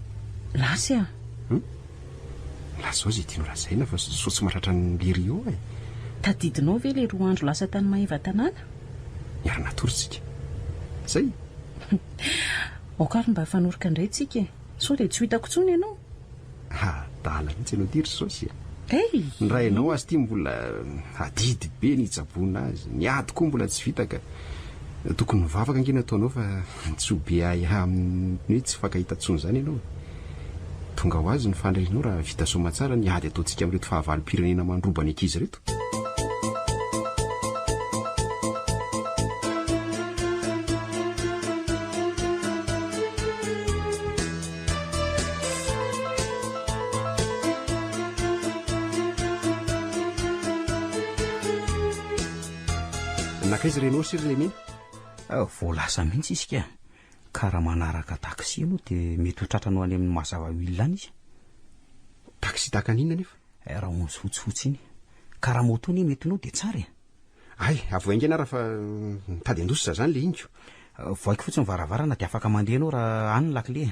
Speaker 3: Lasy a!
Speaker 1: Hum? Lazao izay tianao lazaina fa sao tsy mahatratra an'i Lirio e!
Speaker 3: Tadidinao ve ilay roa andro lasa tany Maevatanàna?
Speaker 1: Niara-natory tsika. Zay?
Speaker 3: Aoka ary mba hifanoroka indray tsika e! Sao dia tsy ho hitako intsony ianao?
Speaker 1: Adala mihitsy ianao ity ry Sôsy a!
Speaker 3: Hey!
Speaker 1: Ny rainao aza ity mbola adidy be ny hitsaboana azy, ny ady koa mbola tsy vita ka tokony mivavaka ange ny ataonao fa tsy ho be ahiahy amin'ny hoe tsy hifankahita intsony izany ianao e! Tonga ho azy ny fanirianao raha vita soamatsara ny ady ataontsika amin'ireto fahavalom-pirenena mandroba ny ankizy ireto. Nankaiza Renaud sy ry Lemena?
Speaker 4: Ah, vao lasa mihitsy izy ka. Ka raha manaraka taxi aloha dia mety ho tratranao any amin'ny Mazava Huile any izy.
Speaker 1: Taxi tahaka ny inona anefa?
Speaker 4: Eh, raha onze fotsifotsy iny. Ka raha moto anie mety nao dia tsara e.
Speaker 1: Hay, avohay haingana ary fa mitady handositra zany le iniko.
Speaker 4: Vohaiko fotsiny varavarana dia afaka mandeha ianao raha any ny lakile e.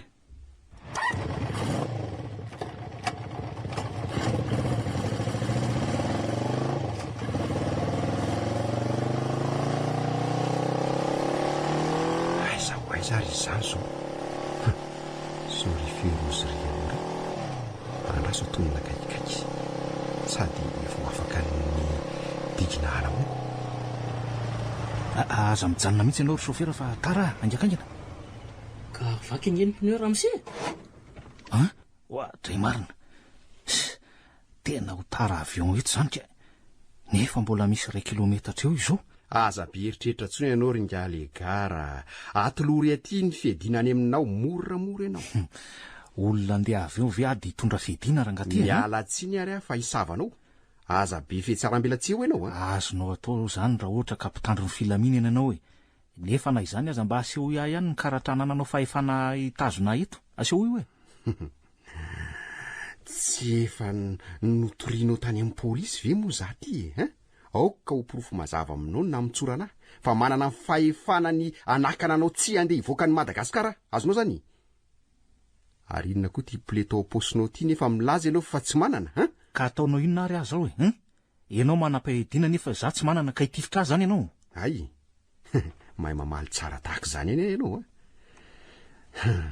Speaker 1: Aiza ary izany izao? Hum! Sorry Ferozerie anao re. Andraso atonina akaikikaiky. Sady vao afaka ny digina ala honko.
Speaker 5: Aza mijanona mihitsy ianao ry chauffeur fa tara a! Haingakaingana.
Speaker 3: Ka vaky ange ny pneu ramose e!
Speaker 5: An? Oadray marina! Ss! Tena ho tara avion eto izany ka! Nefa mbola misy iray kilometatra eo izao.
Speaker 1: Aza be eritreritra intsony ianao ry ingahy Legard a! Atolory aty ny fiadiana any aminao, moramora ianao.
Speaker 5: Hum! Olona andeha avion ve aho dia hitondra fiadiana rangahy ty a?
Speaker 1: Miala tsiny ary aho fa hisava anao. Aza be fihatsarambelatsihy eo ianao a!
Speaker 5: Azonao atao izany raha ohatra ka mpitandro ny filaminana ianao e! Nefa na izany aza mba asehoy ahy ihany ny karatra anananao fahefana hitazona ahy eto. Asehoy hoe.
Speaker 1: Tsy efa notorianao tany amin'ny polisy ve moa za ty e? Hein? Aoka ho porofo mazava aminao ny namotsorana ahy fa manana ny fahefana ny hanakana anao tsy handeha hivoaka an'i Madagasikara aho. Azonao zany? Ary inona koa ty poulet tao am-paosinao ty nefa milaza ianao fa tsy manana? Hein?
Speaker 5: Ka ataonao inona ary aho zao e? Hein? Ianao manam-piadiana nefa izaho tsy manana ka hitifitra ahy izany ianao?
Speaker 1: Hay! Mahay mamaly tsara tahaka izany anie ianao a! Hum.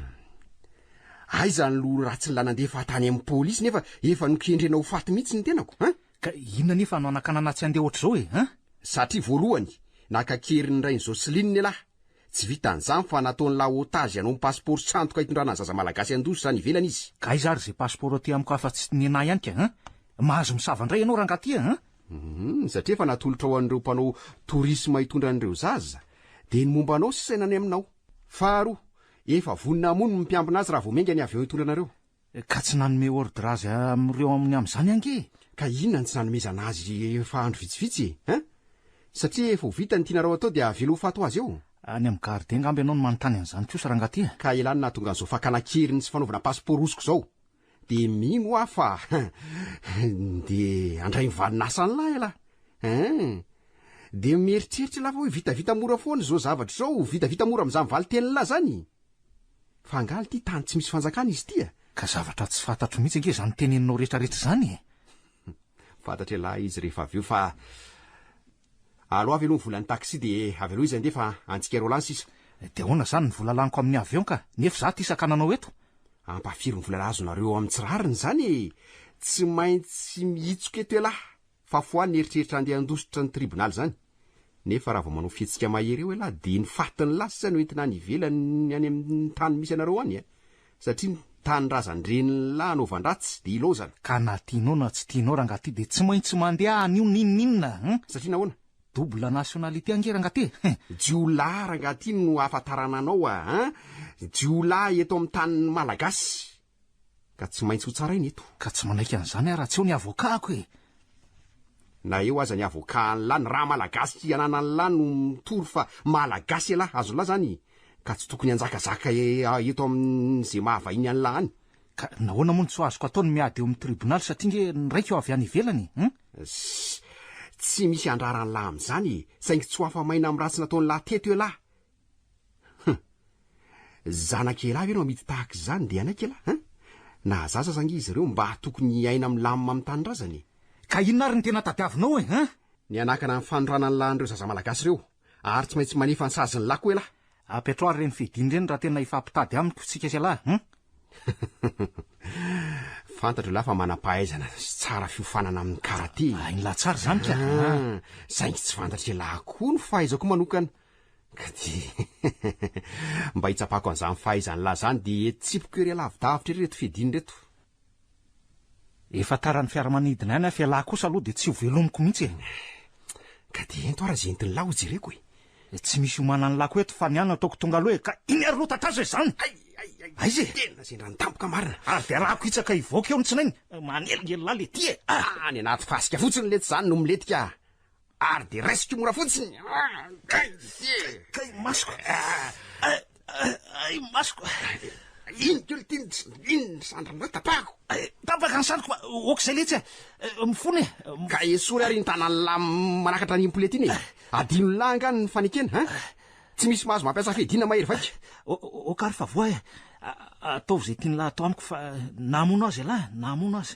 Speaker 1: Aiza ny loha ratsin'la nandefa tany amin'ny polisy nefa efa nokendrena ho faty mihitsy ny tenako, hein?
Speaker 5: Ka inona nefa no hanakanana ahy tsy handeha ohatr'izao e, hein?
Speaker 1: Satria voalohany, naka an-keriny ny rain'i Jocelyne ialahy. Tsy vitan'izany fa nataon'lah otage hanao ny passeport sandoka hitondrana ny zaza malagasy handositra any ivelany izy.
Speaker 5: Ka aiza ary izay passeport aty amiko afa-tsy nenah ihany ka hein? Mahazo misava indray ianao rangahy ty hein?
Speaker 1: Hum, satria efa natolotrao an'ireo mpanao tourisme hitondra an'ireo zaza, dia ny momba anao sisa any aminao. Faharoa, efa vonona hamono ny mpiambina azy raha vao miainga ny avion hitondra anareo.
Speaker 5: Ka tsy nanome ordre azy amin'ireo amin'ny amin'izany ange e!
Speaker 1: Ka inona no tsy nanomezana azy efa andro vitsivitsy e? Hein? Satria efa ho vita ny tianareo atao dia avela ho faty ho azy eo?
Speaker 5: Any amin'ny garde angamba ianao no manontany an'izany kosa rangahy ty e!
Speaker 1: Ka elah no nahatonga an'izao fakana an-keriny sy fanaovana passeport hosoka izao. Dia mino aho fa dia handray ny valin'asan'lah elah. Hein? Dia mieritreritra elah fa hoe vitavita mora foana izao zavatra izao, vitavita mora amin'izany valin-tenin'lah izany? Fa angaha ity tany tsy misy fanjakana izy ity a?
Speaker 5: Ka zavatra tsy fantatro mihitsy ange izany teneninao rehetrarehetra izany e!
Speaker 1: Fantatr'ialahy izy rehefa avy eo fa aloavy aloha ny volan'ny taxi dia avelao izy handeha fa antsika roa lahy ny sisa.
Speaker 5: Dia ahoana izany ny vola laniko amin'ny avion ka? Nefa izaho ity sakananao eto.
Speaker 1: Ampahafiry ny vola azonareo amin'ny tsy rariny izany e! Tsy maintsy mihitsoka eto ialahy. Fa foany ny eritreritra handeha handositra ny tribonaly izany. Nefa raha vao manao fihetsika mahery eo ialahy dia ny fatin'ny sisa no entina any ivelany any amin'ny tany misy anareo any a! Satria ny tanindrazan-drenin'lah anaovan-dratsy dia ilaozana.
Speaker 5: Ka na tianao na tsy tianao rangahy ty dia tsy maintsy mandeha anio n'inon'inona an!
Speaker 1: Satria nahoana?
Speaker 5: Double nationalité ange rangahy ty e!
Speaker 1: Jiolahy rangahy ty no ahafantarana anao a! An! Jiolahy eto amin'ny tanin'ny Malagasy. Ka tsy maintsy ho tsaraina eto.
Speaker 5: Ka tsy manaiky an'izany aho raha tsy eo ny avocat-ko e!
Speaker 1: Na eo aza ny avocat-an'lah, ny raha malagasy ananan'lah no mitory fa malagasy elah, azon'lah zany ka tsy tokony hanjakazaka eto amin'ze maha vahiny an'lah any.
Speaker 5: Ka nahoana moa no tsy ho azoko atao ny miady eo amin'ny tribonaly satria nge ny raiko avy any ivelany e! Hum?
Speaker 1: Ssss! Tsy misy handrara an'lah amin'izany e! Saingy tsy ho afa-maina amin'ny ratsy nataon'lah teto elah! Hum! Zanak'i elah ve no amidy tahaka izany dia hanaiky elah hein? Na zaza aza ange izy ireo mba tokony hiaina milamina amin'ny tanindrazany e!
Speaker 5: Ka inona ary no tena tadiavinao e hein?
Speaker 1: Ny hanakana ny fanorana ny lahin'ireo zaza malagasy ireo ary tsy maintsy manefa ny sazin'ny lahy koa elah!
Speaker 5: Apetraho ary ireny fiadiana ireny raha tena hifampitady amiko tsika sy elah hein?
Speaker 1: Fantatro elah fa manam-pahaizana sy tsara fiofanana amin'ny karate e!
Speaker 5: Hain'lah tsara izany ka!
Speaker 1: Saingy tsy fantatr'elah koa ny fahaizako manokana. Ka dia mba hitsapako an'izany fahaizan'lah izany dia tsipiko ery alavidavitra ery ireto fiadiana ireto.
Speaker 5: Efa tara ny fiaramanidina ihany aho f'ialahy kosa aloha dia tsy ho velomiko mihitsy e.
Speaker 1: Ka dia ento ara izay entin'lah ho jereko e.
Speaker 5: Tsy misy homanan'lah koa eto fa ny ahy no ataoko tonga aloha e. Ka iny ary aloha tatazo e izany.
Speaker 1: Hay, hay, hay.
Speaker 5: Aiza e?
Speaker 1: Tena sendra ny tampoka marina.
Speaker 5: Ary dia arahako hitsaka hivoaka eo ny tsinainy. Manelingelina ahy le ty e.
Speaker 1: Ah! Any anaty fasika fotsiny letsy izany no milentika. Ary dia raisiko mora fotsiny.
Speaker 5: Kay, kay masoko. Ay, masoko.
Speaker 1: Iny kely ty, iny ny sandrinao tapahako.
Speaker 5: Tapaka ny sandriko fa ok izay letsy e. Mifona e.
Speaker 1: Ka esory ary iny tanan'lah manakatra an'iny poulet iny e. Adinon'lah angaha ny fanekena, hein? Tsy misy mahazo mampiasa fiadiana mahery vaika.
Speaker 5: Ok ary fa voa e. Ataovy izay tian'lah atao amiko fa na hamono azy ialahy, na hamono azy.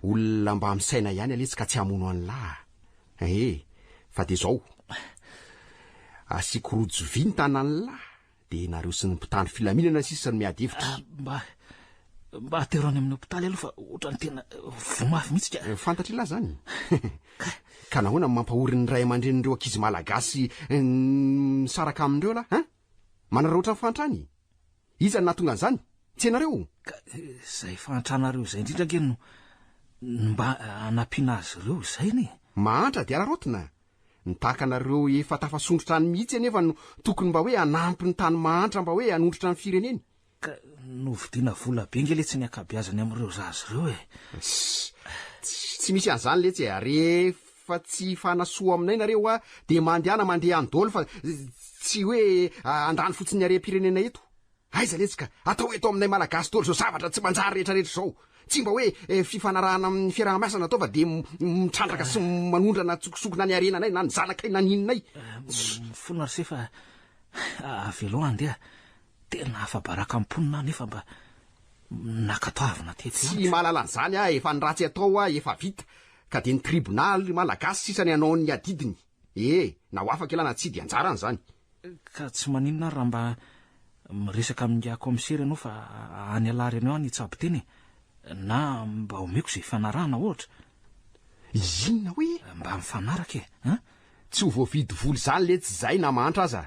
Speaker 1: Olona mba misaina ihany aletsy ka tsy hamono an'lah a! Ee, fa dia zao, asiako rojo vy ny tanan'lah. Dia nareo sy ny mpitandro filaminana sisa no miady hevitra.
Speaker 5: Ah, mba mba atero any amin'ny hopitaly aloha fa ohatran'ny tena voa mafy mihitsy ka.
Speaker 1: Eh, fantatr'ilahy zany. Ka nahoana no mampahory ny ray aman-drenin'ireo ankizy malagasy eh, misaraka amin'ireo lahy, hein? Manararaotra ny fahantrany? Iza no nahatonga an'izany? Tsy ianareo?
Speaker 5: Ka izay fahantranareo izay indrindra ange no mba hanampiana azy ireo izay anie.
Speaker 1: Mahantra dia araraotina. Ny tahaka anareo efa tafasondrotra any mihitsy anefa no tokony mba hoe hanampy ny tany mahantra mba hoe hanondrotra ny fireneny.
Speaker 5: Ka novidiana vola be nge letsy ny ankabeazany amin'ireo zaza ireo e.
Speaker 1: Tsy misy an'izany letsy e, rehefa tsy hifanasoa aminay nareo a dia mandehana mandeha any daholo fa tsy hoe handany fotsiny ny harem-pirenena eto. Aiza letsy ka, atao eto aminay Malagasy daholo izao zavatra tsy manjary rehetra rehetra izao. Tsy mba hoe fifanarahana amin'ny fiaraha-miasa no atao fa dia mitrandraka sy manondrana an-tsokosokona ny harenanay na ny zanakay na ny inonay.
Speaker 5: Mifona ry se fa avelao handeha. Tena afa-baraka ny mponina aho nefa mba nankatoavina teto ihany.
Speaker 1: Tsy mahalala an'izany aho, efa ny ratsy atao aho efa vita ka dia ny tribonaly Malagasy sisa ny hanao ny adidiny. E, na ho afaka ialahy na tsia dia anjarany izany.
Speaker 5: Ka tsy maninona ary raha mba miresaka amin'ingahy kaomisera ianao fa any alary any any hitsabo tena e! Na mba omeko izay ifanarahana ohatra.
Speaker 1: Inona hoe?
Speaker 5: Mba mifanaraka e! An?
Speaker 1: Tsy ho voavidy vola izany letsy izay na mahantra aza.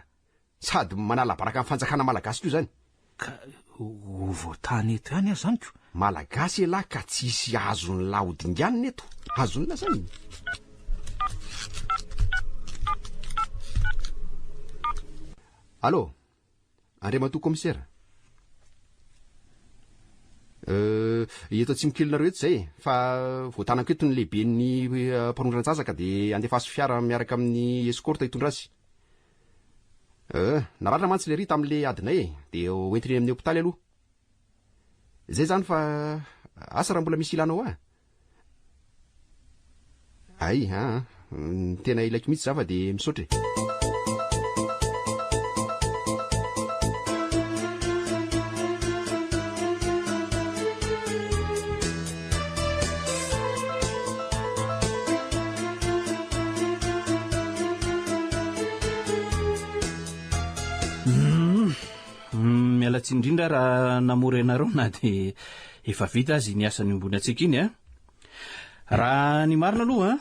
Speaker 1: Sady manala baraka ny fanjakana malagasy koa izany.
Speaker 5: Ka ho voatany eto ihany aho izany ko.
Speaker 1: Malagasy elah ka tsy hisy azon'lah ho dinganina eto. Azon'lah izany. Allô, Andriamatoa Kaomisera. Euh, eto atsimo-kelinareo eto izay e, fa voatanako eto ny lehiben'ny eh, mpanondran-jaza ka dia andefaso fiara miaraka amin'ny escorte hitondra azy. Euh, naratra mantsy lery tamin'le adinay e, dia hoentiny eny amin'ny hopitaly aloha. Zay zany fa asa raha mbola misy ilanao ahy. Hay, aa, tena ilaiko mihitsy za fa dia misaotra e.
Speaker 6: Hmm, miala tsiny indrindra raha namory anareo na dia efa vita azy iny asa niombonantsika iny a. Raha ny marina aloha,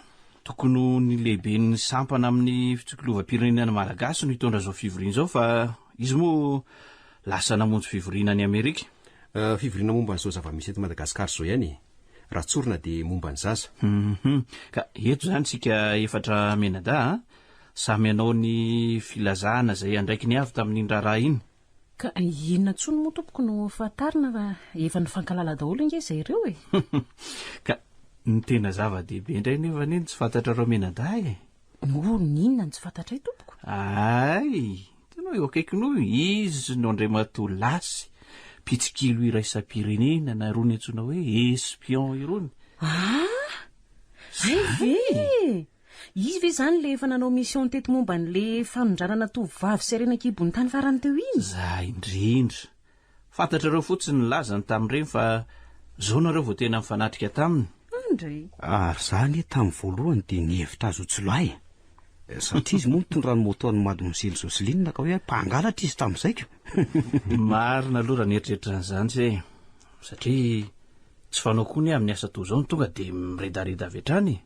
Speaker 6: tokony ho ny lehiben'ny sampana amin'ny fitsikilovam-pirenena malagasy no hitondra izao fivoriana izao fa izy moa lasa namonjy fivoriana any Amerika.
Speaker 1: Eh, fivoriana momba an'izao zava-misy eto Madagasikara izao ihany e. Raha tsorina dia momba ny zaza.
Speaker 6: Hum, ka eto izany isika efatra mianadahy a, samy hanao ny filazana izay andraikiny avy tamin'iny raharaha iny.
Speaker 3: Ka inona intsony moa tompoko no fantarina fa efa nifankalala daholo ange izay ireo e!
Speaker 6: Ka ny tena zava-dehibe indray nefa anie no tsy fantatrareo mianadahy e!
Speaker 3: O, n'inona no tsy fantatray tompoko?
Speaker 6: Hay! Hitanao eo akaikinao io, izy no Andriamatoa Lasy, mpitsikilo iraisam-pirenena na irony antsoina hoe espion irony.
Speaker 3: Ah! Hay ve! Izy ve izany ilay efa nanao mission teto momba an'ilay fanondranana tovovavy sy harena an-kibon'ny tany farany teo iny?
Speaker 6: Za indrindra. Fantatrareo fotsiny ny lazany tamin'ireny fa zao nareo vao tena nifanatrika taminy.
Speaker 3: Andry!
Speaker 4: Ary za anie tamin'ny voalohany dia nihevitra azy ho jiolahy e! Satria izy moa nitondra ny moto an'i Mademoiselle Jocelyne ka hoe mpangalatra izy tamin'izay ko!
Speaker 6: Marina aloha raha nieritreritra an'izany se e! Satria tsy fanao koa anie amin'ny asa toa izao ny tonga dia miredareda avy hatrany e!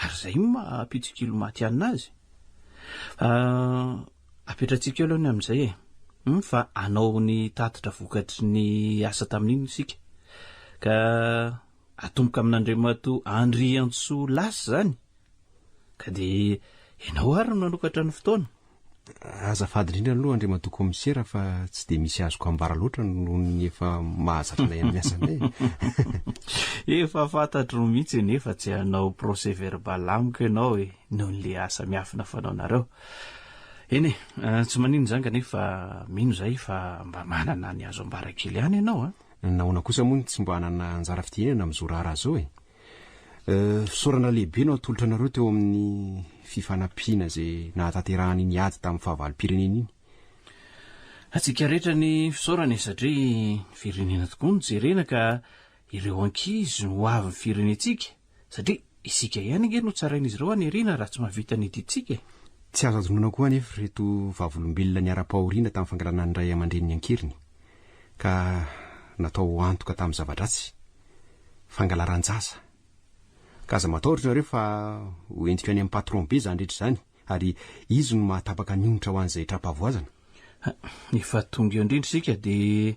Speaker 6: Ary izay no maha mpitsikilo matihanina azy. Apetratsika eo aloha ny amin'izay e. Hum, fa hanao ny tatitra vokatry ny asa tamin'iny isika. Ka atomboka amin'Andriamatoa Andriantsoa Lasy izany. Ka dia ianao ary no nanokatra ny fotoana.
Speaker 1: Azafady indrindra aloha Andriamatoa Kaomisera fa tsy dia misy azoko ambara loatra noho ny efa mahazatra anay amin'ny asanay.
Speaker 6: Efa fantatro mihitsy anefa tsy hanao procès verbal amiko ianao e, noho ny le asa miafina fanaonareo. Eny e, eh, tsy maninona izany kanefa mino izahay fa mba manana ny azo ambara kely ihany ianao a.
Speaker 1: Nahoana kosa moa no tsy mba hanana anjara fitenenana amin'izao raharaha izao e? Fisaorana lehibe no atolotra anareo teo amin'ny fifanampiana izay nahatanterahana iny ady tamin'ny fahavalom-pirenena iny.
Speaker 6: Antsika rehetra ny fisaorana e satria ny firenena tokoa no jerena ka ireo ankizy no ho avin'ny firenentsika satria isika ihany ange no tsarain'izy ireo any aoriana raha tsy mahavita ny adidintsika e.
Speaker 1: Tsy azo adinoina koa anefa ireto vavolombelona niharam-pahoriana tamin'ny fangalana ny ray aman-dreniny an-keriny, ka natao ho antoka tamin'ny zava-dratsy, fangalaran-jaza. Ka aza matahotra nareo fa ho entiko any amin'ny patron be izany rehetra izany, ary izy no mahatapaka ny onitra ho an'izay tra-pahavoazana.
Speaker 6: Efa tonga eo indrindra isika dia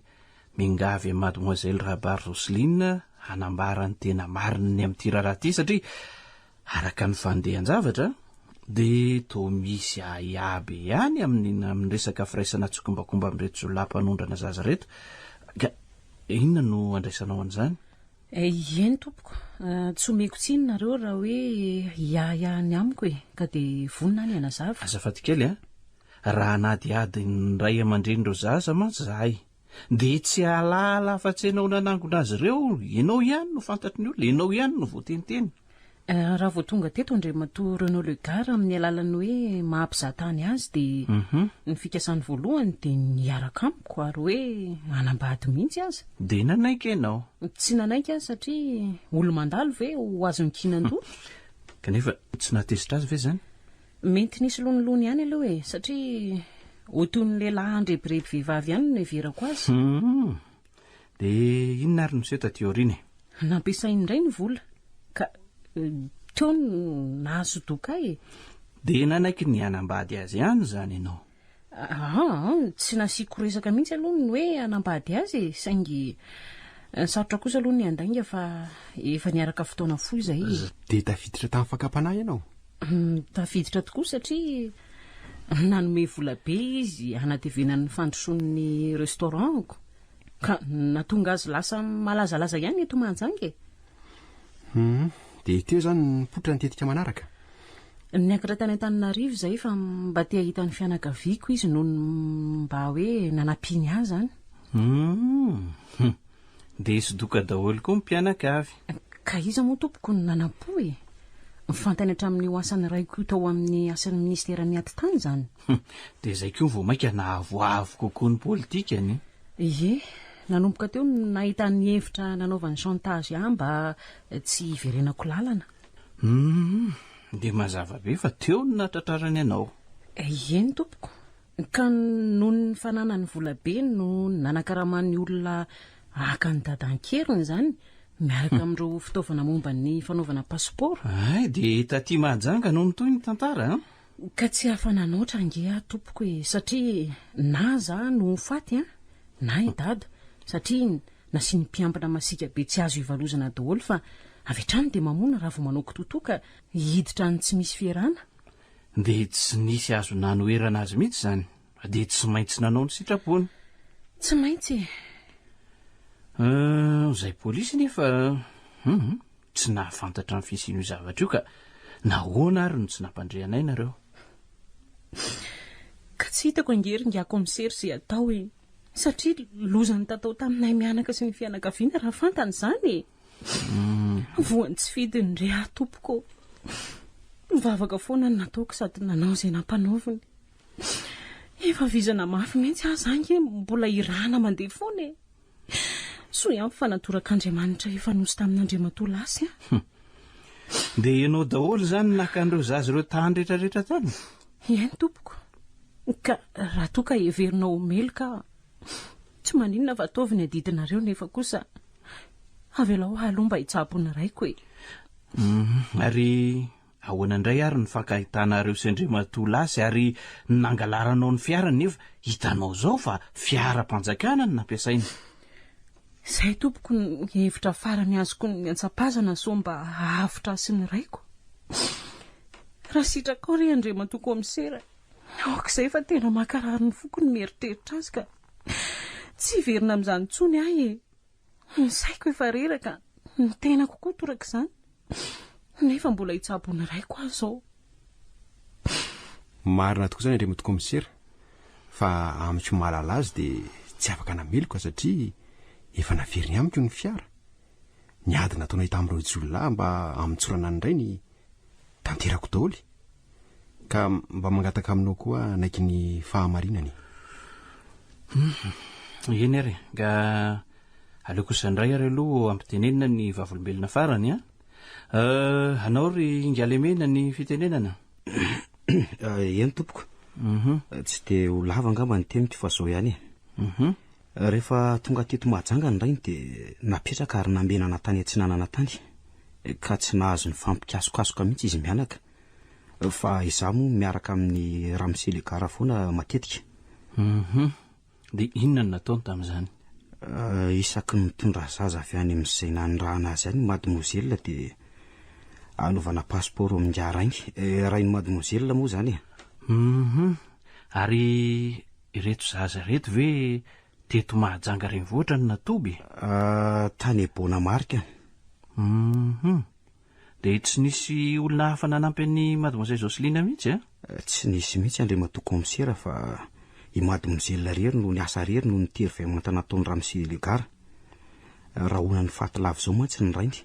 Speaker 6: miangavy an'i Mademoiselle Rabary Roseline hanambara ny tena marina ny amin'ity raharaha ity satria Araka ny fandehan-javatra dia toa misy ahiahy be ihany amin'ny amin'ny resaka firaisana tsikombakomba amin'ireto jiolahy mpanondrana zaza ireto. Ka inona no andraisanao an'izany?
Speaker 3: Eny tompoko, tsy omeko tsiny nareo raha hoe hiahiahy ny amiko e, ka dia vonona aho ny hanazava.
Speaker 6: Azafady kely a, raha hanadihady ny ray aman-drenin'ireo zaza mantsy izahay Dia tsy hahalala afa-tsy ianao nanangona azy ireo, ianao ihany no fantatry ny olona, ianao ihany no voateniteny.
Speaker 3: Raha vao tonga teto Andriamatoa Renaud Le Gars amin'ny alalan'ny hoe maha mpizahatany azy dia ny fikasany voalohany dia ny hiaraka amiko ary hoe hanambady mihitsy aza.
Speaker 6: Dia nanaiky ianao?
Speaker 3: Tsy nanaiky aho satria olo-mandalo ve ho azon'ny kinan-doha?
Speaker 6: Kanefa tsy nahatezitra azy ve izany?
Speaker 3: Mety nisy lonilony ihany aloha e, satria ho toy ny lehilahy handrebireby vehivavy ihany no niheverako azy.
Speaker 6: Hum. Dia inona ary no niseho taty aoriana e?
Speaker 3: Nampiasainy indray ny vola, ka teo no nahasodoka ahy e.
Speaker 6: Dia nanaiky ny hanambady azy ihany izany ianao?
Speaker 3: Aa, tsy nasiako resaka mihitsy aloha ny hoe hanambady azy e, saingy sarotra kosa aloha ny handainga fa efa niaraka fotoana fohy izay e.
Speaker 1: Dia tafiditra tamin'ny fakam-panahy ianao?
Speaker 3: Tafiditra tokoa satria nanome vola be izy hanatevenany ny fandrosoan'ny restaurant-ko, ka nahatonga azy lasa malazalaza ihany eto Mahajanga e.
Speaker 1: Hum, dia teo izany nipoitra ny tetika manaraka?
Speaker 3: Niakatra tany Antananarivo izahay fa mba te hahita ny fianakaviako izy noho ny mba hoe nanampiany ahy izany.
Speaker 6: Hum, dia sodoka daholo koa ny mpianakavy.
Speaker 3: Ka iza moa tompoko no nanampo e? Fantany hatramin'io asan'ny raiko io tao amin'ny asan'ny minisiteran'ny atitany izany.
Speaker 6: Hum, dia izay koa vao mainka nahavoavo kokoa ny politikany.
Speaker 3: Ie, nanomboka teo no nahitany hevitra nanaovany chantage ahy mba tsy hiverenako lalana.
Speaker 6: Humm, dia mazava be fa teo no nahatratrarany anao.
Speaker 3: Eny tompoko, ka noho ny fananany vola be no nanakaramany olona haka an'i Dada an-keriny izany, miaraka amin'ireo fitaovana momba ny fanaovana passeport.
Speaker 6: Hay, dia taty Mahajanga no nitohy ny tantara an?
Speaker 3: Ka tsy afa-nanoatra ange aho tompoko e, satria na za no ho faty an, na i Dada, satria Nasiany mpiambina masiaka be tsy azo ivalozana daholo fa avy hatrany dia mamono raha vao manao kitoatoa ka hiditra any tsy misy fierana.
Speaker 6: Dia tsy nisy azo nanoherana azy mihitsy izany fa dia tsy maintsy nanao ny sitrapony.
Speaker 3: Tsy maintsy e.
Speaker 6: Euh, izay polisy nefa hum, tsy nahafantatra ny fisian'io zavatra io ka nahoana ary no tsy nampandre anay nareo?
Speaker 3: Ka tsy hitako ange ry ingahy kaomisera izay atao e. Satria loza nitatao taminay mianaka sy ny fianakaviana raha fantany izany e! Voan'ny tsy fidiny re aho tompoko ô! Nivavaka foana no nataoko sady nanao izay nampanaoviny. Efa vizana mafy mihitsy aho za ange mbola irahana mandeha foana e! Soa ihany fa natorak'Andriamanitra efa nosy tamin'Andriamatoa Lasy an!
Speaker 6: Dia ianao daholo izany naka an'ireo zaza ireo tany rehetrarehetra tany?
Speaker 3: Eny tompoko. Ka raha toa ka heverinao ho meloka aho, tsy maninona fa ataovy ny adidinareo nefa kosa avelao aho aloha mba hitsabo ny raiko e.
Speaker 6: Hum, ary ahoana indray ary ny fankahitanareo sy Andriamatoa Lasy ary ny nangalaranao ny fiarany nefa hitanao izao fa fiaram-panjakana no nampiasainy?
Speaker 3: Izay tompoko ny hevitra farany azoko niantsapazana sao mba hahavotra ahy sy ny raiko. Raha sitrakao re Andriamatoa Kaomisera, aoka izay fa tena mankarary ny foko ny mieritreritra azy ka tsy hiverina amin'izany intsony aho e. Ny saiko efa reraka, ny tenako koa torak'izany, nefa mbola hitsabo ny raiko aho izao.
Speaker 1: Marina tokoa izany Andriamatoa Kaomisera fa amiko mahalala azy dia tsy afaka nameloka satria efa naveriny amiko ny fiara. Ny ady nataonay tamin'ireo jiolahy mba hamotsorana ny rainy tanterako daholo. Ka mba mangataka aminao koa hanaiky ny fahamarinana e.
Speaker 6: Hum, eny ary e. Ka aleo kosa indray ary aloha ampitenenina ny vavolombelona farany an. Euh, anao ry Ingalemena ny fitenenana.
Speaker 4: Eny tompoko. Tsy dia ho lava angamba ny teniko fa izao ihany e. Rehefa tonga teto Mahajanga ny rainy dia napetraka ary nambenana tany atsinanana tany ka tsy nahazo nifampikasokasoka mihitsy izy mianaka fa izaho moa miaraka amin'ny ramose Legara foana matetika.
Speaker 6: Hum. Dia inona no nataony tamin'izany?
Speaker 4: Isaky ny mitondra zaza avy any amin'izay nanirahana azy any mademoiselle dia anaovana passeport amin'ingahy rainy. Rain'i mademoiselle moa izany e.
Speaker 6: Hum. Ary ireto zaza ireto ve teto Mahajanga renivohitra no natoby?
Speaker 4: Tany Bonamarika.
Speaker 6: Hum. Dia tsy nisy olona hafa nanampy an'i Mademoiselle Jocelyne mihitsy a?
Speaker 4: Tsy nisy mihitsy Andriamatoa Kaomisera fa i Mademoiselle irery no niasa irery noho ny tery vay manta nataon'i Ramose Legara. Rahonan'ny faty lava izao mantsy ny rainy.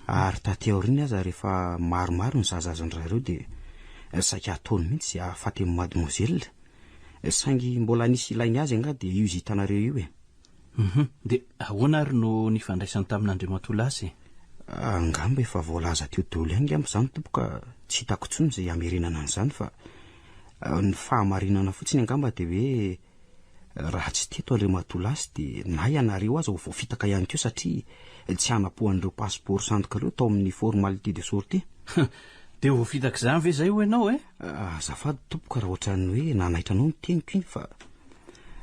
Speaker 4: Ary taty aoriana aza rehefa maromaro ny zaza azon-dry zareo dia saika hataony mihitsy izay hahafaty an'i Mademoiselle. Saingy mbola nisy ilainy azy angaha dia io izy hitanareo io e.
Speaker 6: Hum dia ahoana ary no nifandraisany tamin'Andriamatoa Lasy e?
Speaker 4: Angamba efa voalaza teo daholo ihany angamba izany tompoko ka tsy hitako intsony izay hamerenana an'izany fa ny fahamarinana fotsiny angamba dia hoe raha tsy teto Andriamatoa Lasy dia na ianareo aza ho voafitaka ihany koa satria tsy hanapo an'ireo passeport sandoka ireo tao amin'ny formalité de sortie.
Speaker 6: Dia voafitaka izany ve izay hoy ianao e?
Speaker 4: Azafady tompoko raha ohatran'ny hoe nanaitra anao ny teniko iny fa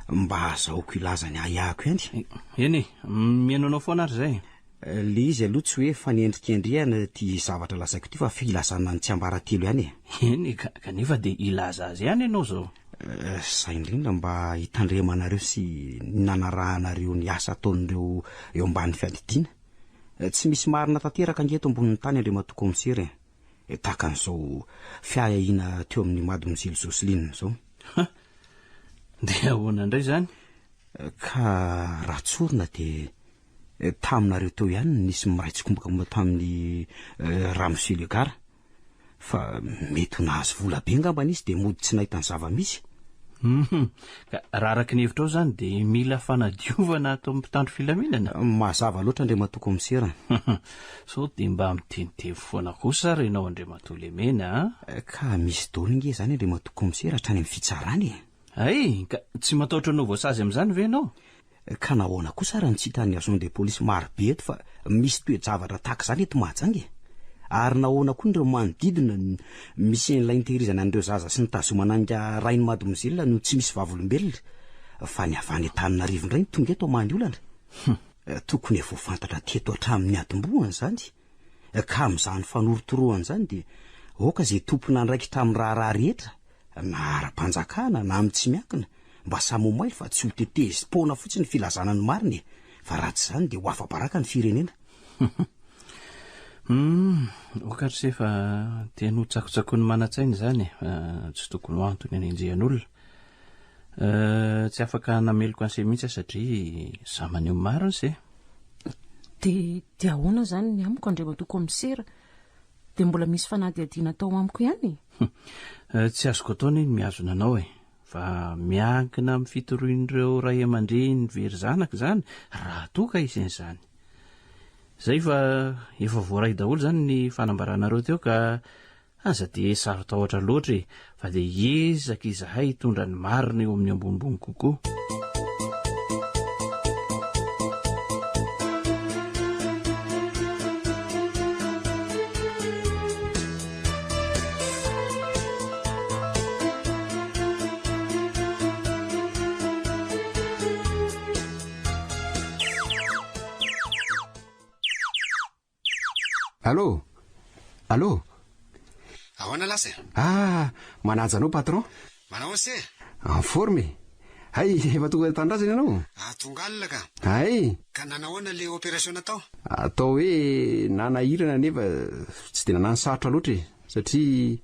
Speaker 4: mba azahoako hilaza ny ahiahiko ihany.
Speaker 6: Eny e, mihaino anao foana ary izay.
Speaker 4: Le izy aloha tsy hoe fanendrikendrehana ity zavatra lazaiko ity fa filazana ny tsiambaratelo ihany e.
Speaker 6: Eny e, kanefa dia hilaza azy ihany ianao izao.
Speaker 4: Izay indrindra mba hitandremanareo sy nanarahanareo ny asa ataon'ireo eo ambany fiadidiana. Tsy misy marina tanteraka ange eto ambonin'ny tany Andriamatoa Kaomisera e. Tahaka an'izao fiahiahiana teo amin'i Mademoiselle Jocelyne izao.
Speaker 6: Ha! Dia ahoana indray izany?
Speaker 4: Ka raha tsorina dia taminareo teo ihany no nisy miray tsikombakomba tamin'i Ramose Legara. Fa mety ho nahazo vola be angambany izy dia mody tsy nahita ny zava-misy.
Speaker 6: Hum, ka raha araka ny hevitrao izany dia mila fanadiovana ato amin'ny mpitandro filaminana?
Speaker 4: Mazava loatra Andriamatoa Kaomisera.
Speaker 6: Sao dia mba miteniteny foana kosa ary ianao Andriamatoa Lemena
Speaker 4: a? Ka misy daholo ange izany Andriamatoa Kaomisera hatrany amin'ny fitsarana e!
Speaker 6: Hay, ka tsy matahotra ny ho voasazy amin'izany ve ianao?
Speaker 4: Ka nahoana kosa ary no tsy hitan'ny agent de police maro be eto fa misy toe-javatra tahaka izany eto Mahajanga e? Ary nahoana koa ireo manodidina misy an'ilay nitehirizana an'ireo zaza sy nitazomana an'ingahy rain'i mademoiselle no tsy misy vavolombelona fa ny avy any Antananarivo indray no tonga eto hamaha ny olana? Tokony efa ho fantatra teto hatramin'ny niatombohany izany ka amin'izany fanorotorohana izany dia aoka izay tompon'andraikitra amin'ny raharaha rehetra na ara-panjakana na amin'ny tsy miankina, mba samy ho mailo fa tsy ho tetezim-poana fotsiny ny filazana ny marina e! Fa raha tsy izany dia ho afa-baraka ny firenena.
Speaker 6: Humm, ok ry se fa tena ho tsakotsakoin'ny manan-tsaina izany e, tsy tokony ho antony hanenjehan'olona. Tsy afaka hanameloka an'i se mihitsy aho satria za maneho ny marina se.
Speaker 3: Dia dia ahoana izany ny amiko Andriamatoa Kaomisera? Dia mbola misy fanadihadiana atao amiko ihany
Speaker 6: e? Tsy azoko atao anie ny mihazona anao e! Fa miankina amin'ny fitorian'ireo ray aman-dreny very zanaka izany raha toa ka hisy an'izany. Izay fa efa voaray daholo izany ny fanambaranareo teo ka aza dia saro-tahotra loatra e! Fa dia hiezaka izahay hitondra ny marina eo amin'ny ambonimbony kokoa.
Speaker 1: Allô? Allô?
Speaker 2: Ahoana lasa e?
Speaker 1: Ah, manaja anao patron.
Speaker 2: Manao ahoana se?
Speaker 1: En forme e. Hay, efa tonga an-tanindrazana ianao?
Speaker 2: Ah, tonga alina ka.
Speaker 1: Hay.
Speaker 2: Ka nanahoana le opération natao?
Speaker 1: Atao hoe nanahirana nefa tsy dia nanano sarotra loatra e, satria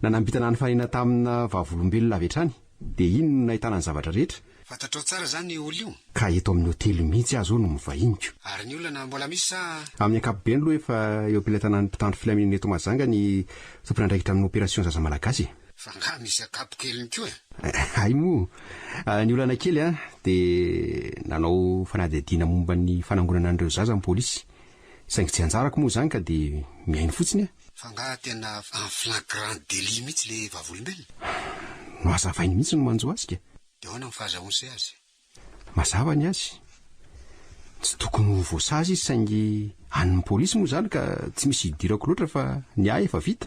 Speaker 1: nanambitana ny fanina tamina vavolombelona avy hatrany. Dia iny no nahitana ny zavatra rehetra.
Speaker 2: Fantatrao tsara izany io olona io?
Speaker 1: Ka eto amin'ny hotely mihitsy aho izao no mivahiniko.
Speaker 2: Ary ny olana mbola misy sa?
Speaker 1: Amin'ny ankapobeny aloha efa eo am-pelatanan'ny mpitandro filaminana eto Mahajanga ny tompon'andraikitra amin'ny opération Zaza Malagasy e.
Speaker 2: Fa angaha misy akapo keliny koa
Speaker 1: e? Hay moa. Ny olana kely an, dia nanao fanadihadiana momba ny fanangonana an'ireo zaza ny polisy. Saingy tsy anjarako moa izany ka dia mihaino fotsiny aho.
Speaker 2: Fa angaha tena en flagrant délit mihitsy le vavolombelona?
Speaker 1: Nohazavainy mihitsy ny manjo azy ka.
Speaker 2: Dia ahoana ny fahazahoan'i se azy?
Speaker 1: Mazava ny azy. Tsy tokony ho voasazy izy saingy an'ny polisy moa izany ka tsy misy idirako loatra fa ny ahy efa vita.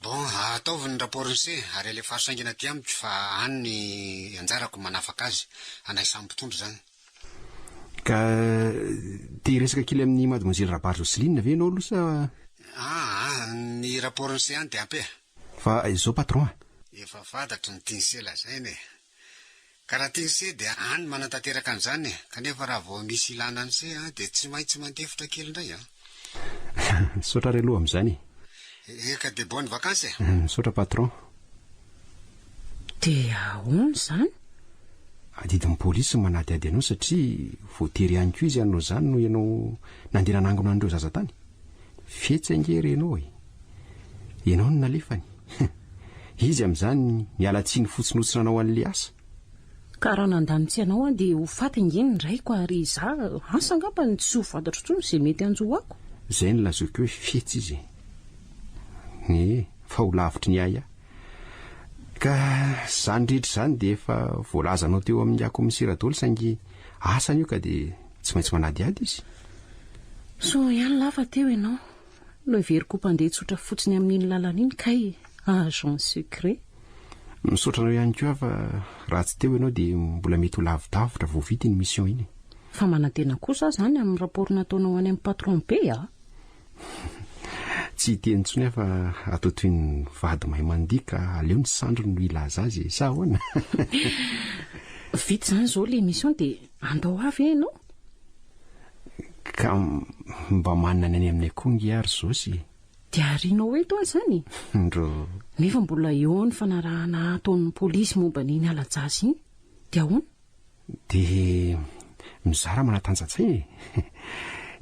Speaker 2: Bon, ataovy ny rapport-n'i se ary alefaso haingana aty amiko fa any ny anjarako manafaka azy, anay samy mpitondra izany.
Speaker 1: Ka te hiresaka kely amin'i Mademoiselle Rabary Jocelyne ve ianao aloha sa?
Speaker 2: Aa, ny rapport-n'i se ihany dia ampy e.
Speaker 1: Fa izao patron a.
Speaker 2: Efa fantatro ny tian'i se lazaina e. Ka raha tian'i se dia any manatanteraka an'izany e. Kanefa raha vao misy ilana an'i se dia tsy maintsy mandefitra kely indray an.
Speaker 1: Misaotra re aloha amin'izany e.
Speaker 2: Eka dia bonne vacances e.
Speaker 1: Misaotra patron.
Speaker 3: Dia ahoana izany?
Speaker 1: Adidin'ny polisy ny manadihady anao satria voatery ihany koa izy hanao izany noho ianao nandeha nanangona an'ireo zaza tany. Fetsy ange re ianao e! Ianao no nalefany. Izy amin'izany miala tsiny fotsiny ho tsy nanao an'ilay asa.
Speaker 3: Ka raha nandany tsy anao aho dia ho faty ange ny raiko ary izaho asa angamba no tsy ho fantatro intsony izay mety hanjo ako.
Speaker 1: Izay no lazaiko hoe fetsy izy e! Ee, fa ho lavitry ny ahiahy. Ka izany rehetra izany dia efa voalazanao teo amin'ny kaomisera daholo saingy asany io ka dia tsy maintsy manadihady izy.
Speaker 3: Soa ihany lahy fa teo ianao. Noheveriko ho mpandeha tsotra fotsiny amin'iny lalana iny kay agent secret.
Speaker 1: Misaotra anao ihany koa fa raha tsy teo ianao dia mbola mety ho lavidavitra vao vita iny mission iny.
Speaker 3: Fa manantena kosa aho izany amin'ny rapport nataonao any amin'ny patron be a!
Speaker 1: Tsy hiteny intsony aho fa atao toy ny vady mahay mandihy ka aleo ny sandriny no hilaza azy e, sa ahoana?
Speaker 3: Vita izany izao ilay mission dia andao avy e ianao?
Speaker 1: Ka mba manana ny any aminay koa nge ary Zosy e!
Speaker 3: Dia arianao eto aho izany e?
Speaker 1: Ndro.
Speaker 3: Nefa mbola eo ny fanarahana ataon'ny polisy momba an'iny hala-jaza iny. Dia ahoana?
Speaker 1: Dia mizara manatanjantsaina e!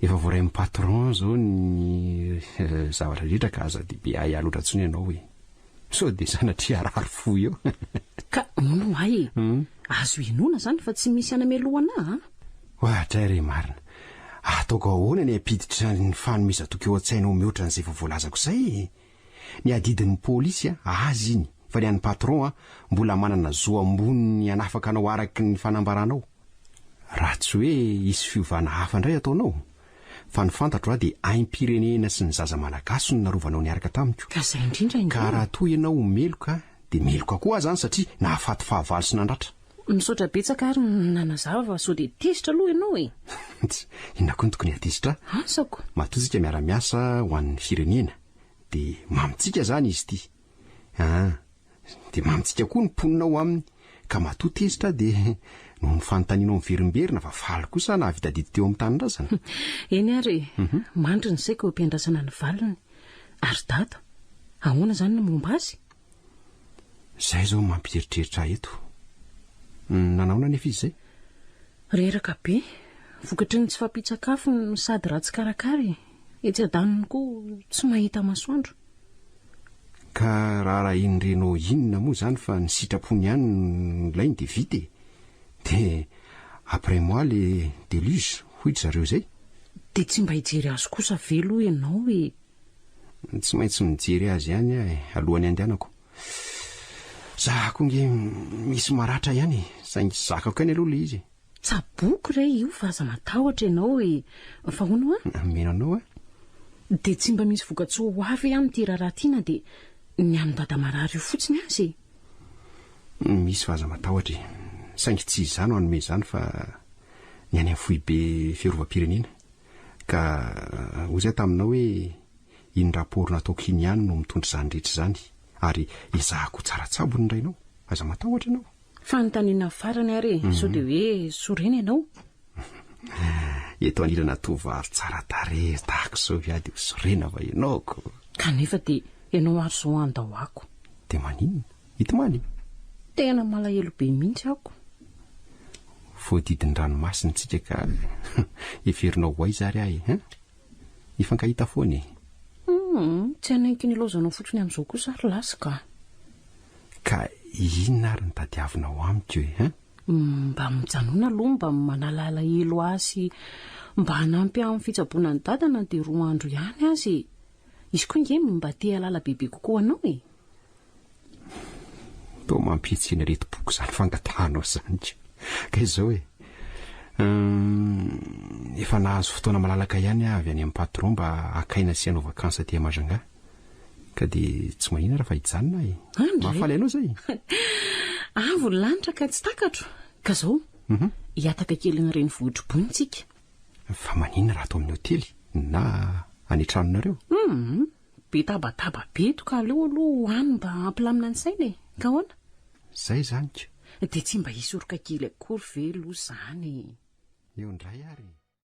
Speaker 1: Efa voarain'ny patron zao ny zavatra rehetra ka aza dia be ahiahy loatra intsony ianao e! Sao dia sanatria harary fo eo.
Speaker 3: Ka hono ho ahy e! Azo inoana izany fa tsy misy hanamelohana ahy an!
Speaker 1: Ohatray re marina! Ataoko ahoana ny hampiditra ny fanomezan-toky eo an-tsainao mihoatra an'izay efa voalazako izay e? Ny adidin'ny polisy azy iny fa ny an'ny patron mbola manana zo amboniny hanafaka anao araky ny fanambaranao. Raha tsy hoe hisy fiovana hafa indray ataonao. Fa ny fantatro dia aim-pirenena sy ny zaza malagasy no narovanao niaraka tamiko.
Speaker 3: Ka izay indrindra ange.
Speaker 1: Ka raha toa ianao ho meloka dia meloka koa aho izany satria nahafaty fahavalo sy nandratra.
Speaker 3: Misaotra betsaka ary nanazava fa sao dia tezitra aloha ianao e!
Speaker 1: Inona koa no tokony hahatezitra
Speaker 3: ahy? Asako.
Speaker 1: Matoa tsika miara-miasa ho an'ny firenena Dia mamintsika izany izy ity. Aa. Dia mamintsika koa ny mponina ao aminy. Ka matoa tezitra aho dia noho ny fanontanianao miverimberina fa faly kosa aho nahavita adidy teo amin'ny tanindrazana.
Speaker 3: Eny ary e. Mandry ny saiko eo am-piandrasana ny valiny. Ary Dada, ahoana izany ny momba azy?
Speaker 1: Izay izao no mampieritreritra ahy eto. Nanahoana anefa izy izay?
Speaker 3: Reraka be. Vokatry ny tsy fahampian-tsakafo no sady ratsy karakara e. Etsy andaniny koa tsy mahita masoandro.
Speaker 1: Ka raharahian'i Renaud inona moa izany fa ny sitrapony ihany no ilainy dia vita e. Dia après moi le deluge hoy ry zareo izay.
Speaker 3: Dia tsy mba hijery azy kosa ve aloha ianao e?
Speaker 1: Tsy maintsy mijery azy ihany aho e, alohan'ny handehanako. Za koa nge misy maratra ihany e, saingy zakako ihany aloha ilay izy e.
Speaker 3: Tsaboiko re io fa aza matahotra ianao e! Fa hono hoa?
Speaker 1: Mino anao aho.
Speaker 3: Dia tsy mba misy vokatsoa ho ahy ve amin'ity raharaha ity na dia ny an'i dada marary io fotsiny aza e?
Speaker 1: Misy fa aza matahotra e! Saingy tsy izaho no hanome izany fa ny any amin'ny foibe fiarovam-pirenena. Ka hoy izaho taminao hoe iny rapport nataoko iny ihany no mitondra izany rehetra izany ary ezahako ho tsara tsabo ny rainao. Aza matahotra ianao.
Speaker 3: Fanontaniana farany ary e, sao dia hoe sorena ianao?
Speaker 1: Eto anilana tovovavy tsara tarehy tahaka izao ve aho dia ho sorena va ianao ko?
Speaker 3: Kanefa dia ianao ary izao handao ako.
Speaker 1: Dia maninona? Hitomany?
Speaker 3: Tena malahelo be mihitsy ako.
Speaker 1: Voadidin'ny ranomasina tsika ka heverinao ho aiza ary aho e, hein? Hifankahita foana e.
Speaker 3: Hum, tsy hanaiky ny ilaozanao fotsiny amin'izao kosa ary lasa ka.
Speaker 1: Ka inona ary no tadiavinao amiko e, hein?
Speaker 3: Mba mijanona aloha mba manala alahelo ahy sy mba hanampy ahy amin'ny fitsaboana an'i Dada na dia roa andro ihany aza e. Izy koa nge mba te hahalala bebe kokoa anao e.
Speaker 1: Toa mampihetsika ny aretim-poko izany fangatahanao izany ka. Ka izao e. Hum, efa nahazo fotoana malalaka ihany aho avy any amin'ny patron mba hakaina sy hanao vacances aty Majunga. Ka dia tsy maninona raha fa hijanona aho e.
Speaker 3: Andry.
Speaker 1: Mahafaly anao izay?
Speaker 3: Avo ny lanitra ka tsy takatro. Ka izao, hihataka kely ny renivohitr'i Boina tsika.
Speaker 1: Fa maninona raha ato amin'ny hotely na any an-tranonareo?
Speaker 3: Hum, be tabataba be eto ka aleo aloha ho any mba hampilamina ny saina e. Ka ahoana?
Speaker 1: Zay izany ka.
Speaker 3: Dia tsy mba hisoroka kely akory ve aloha izany e?
Speaker 1: Eo indray ary e.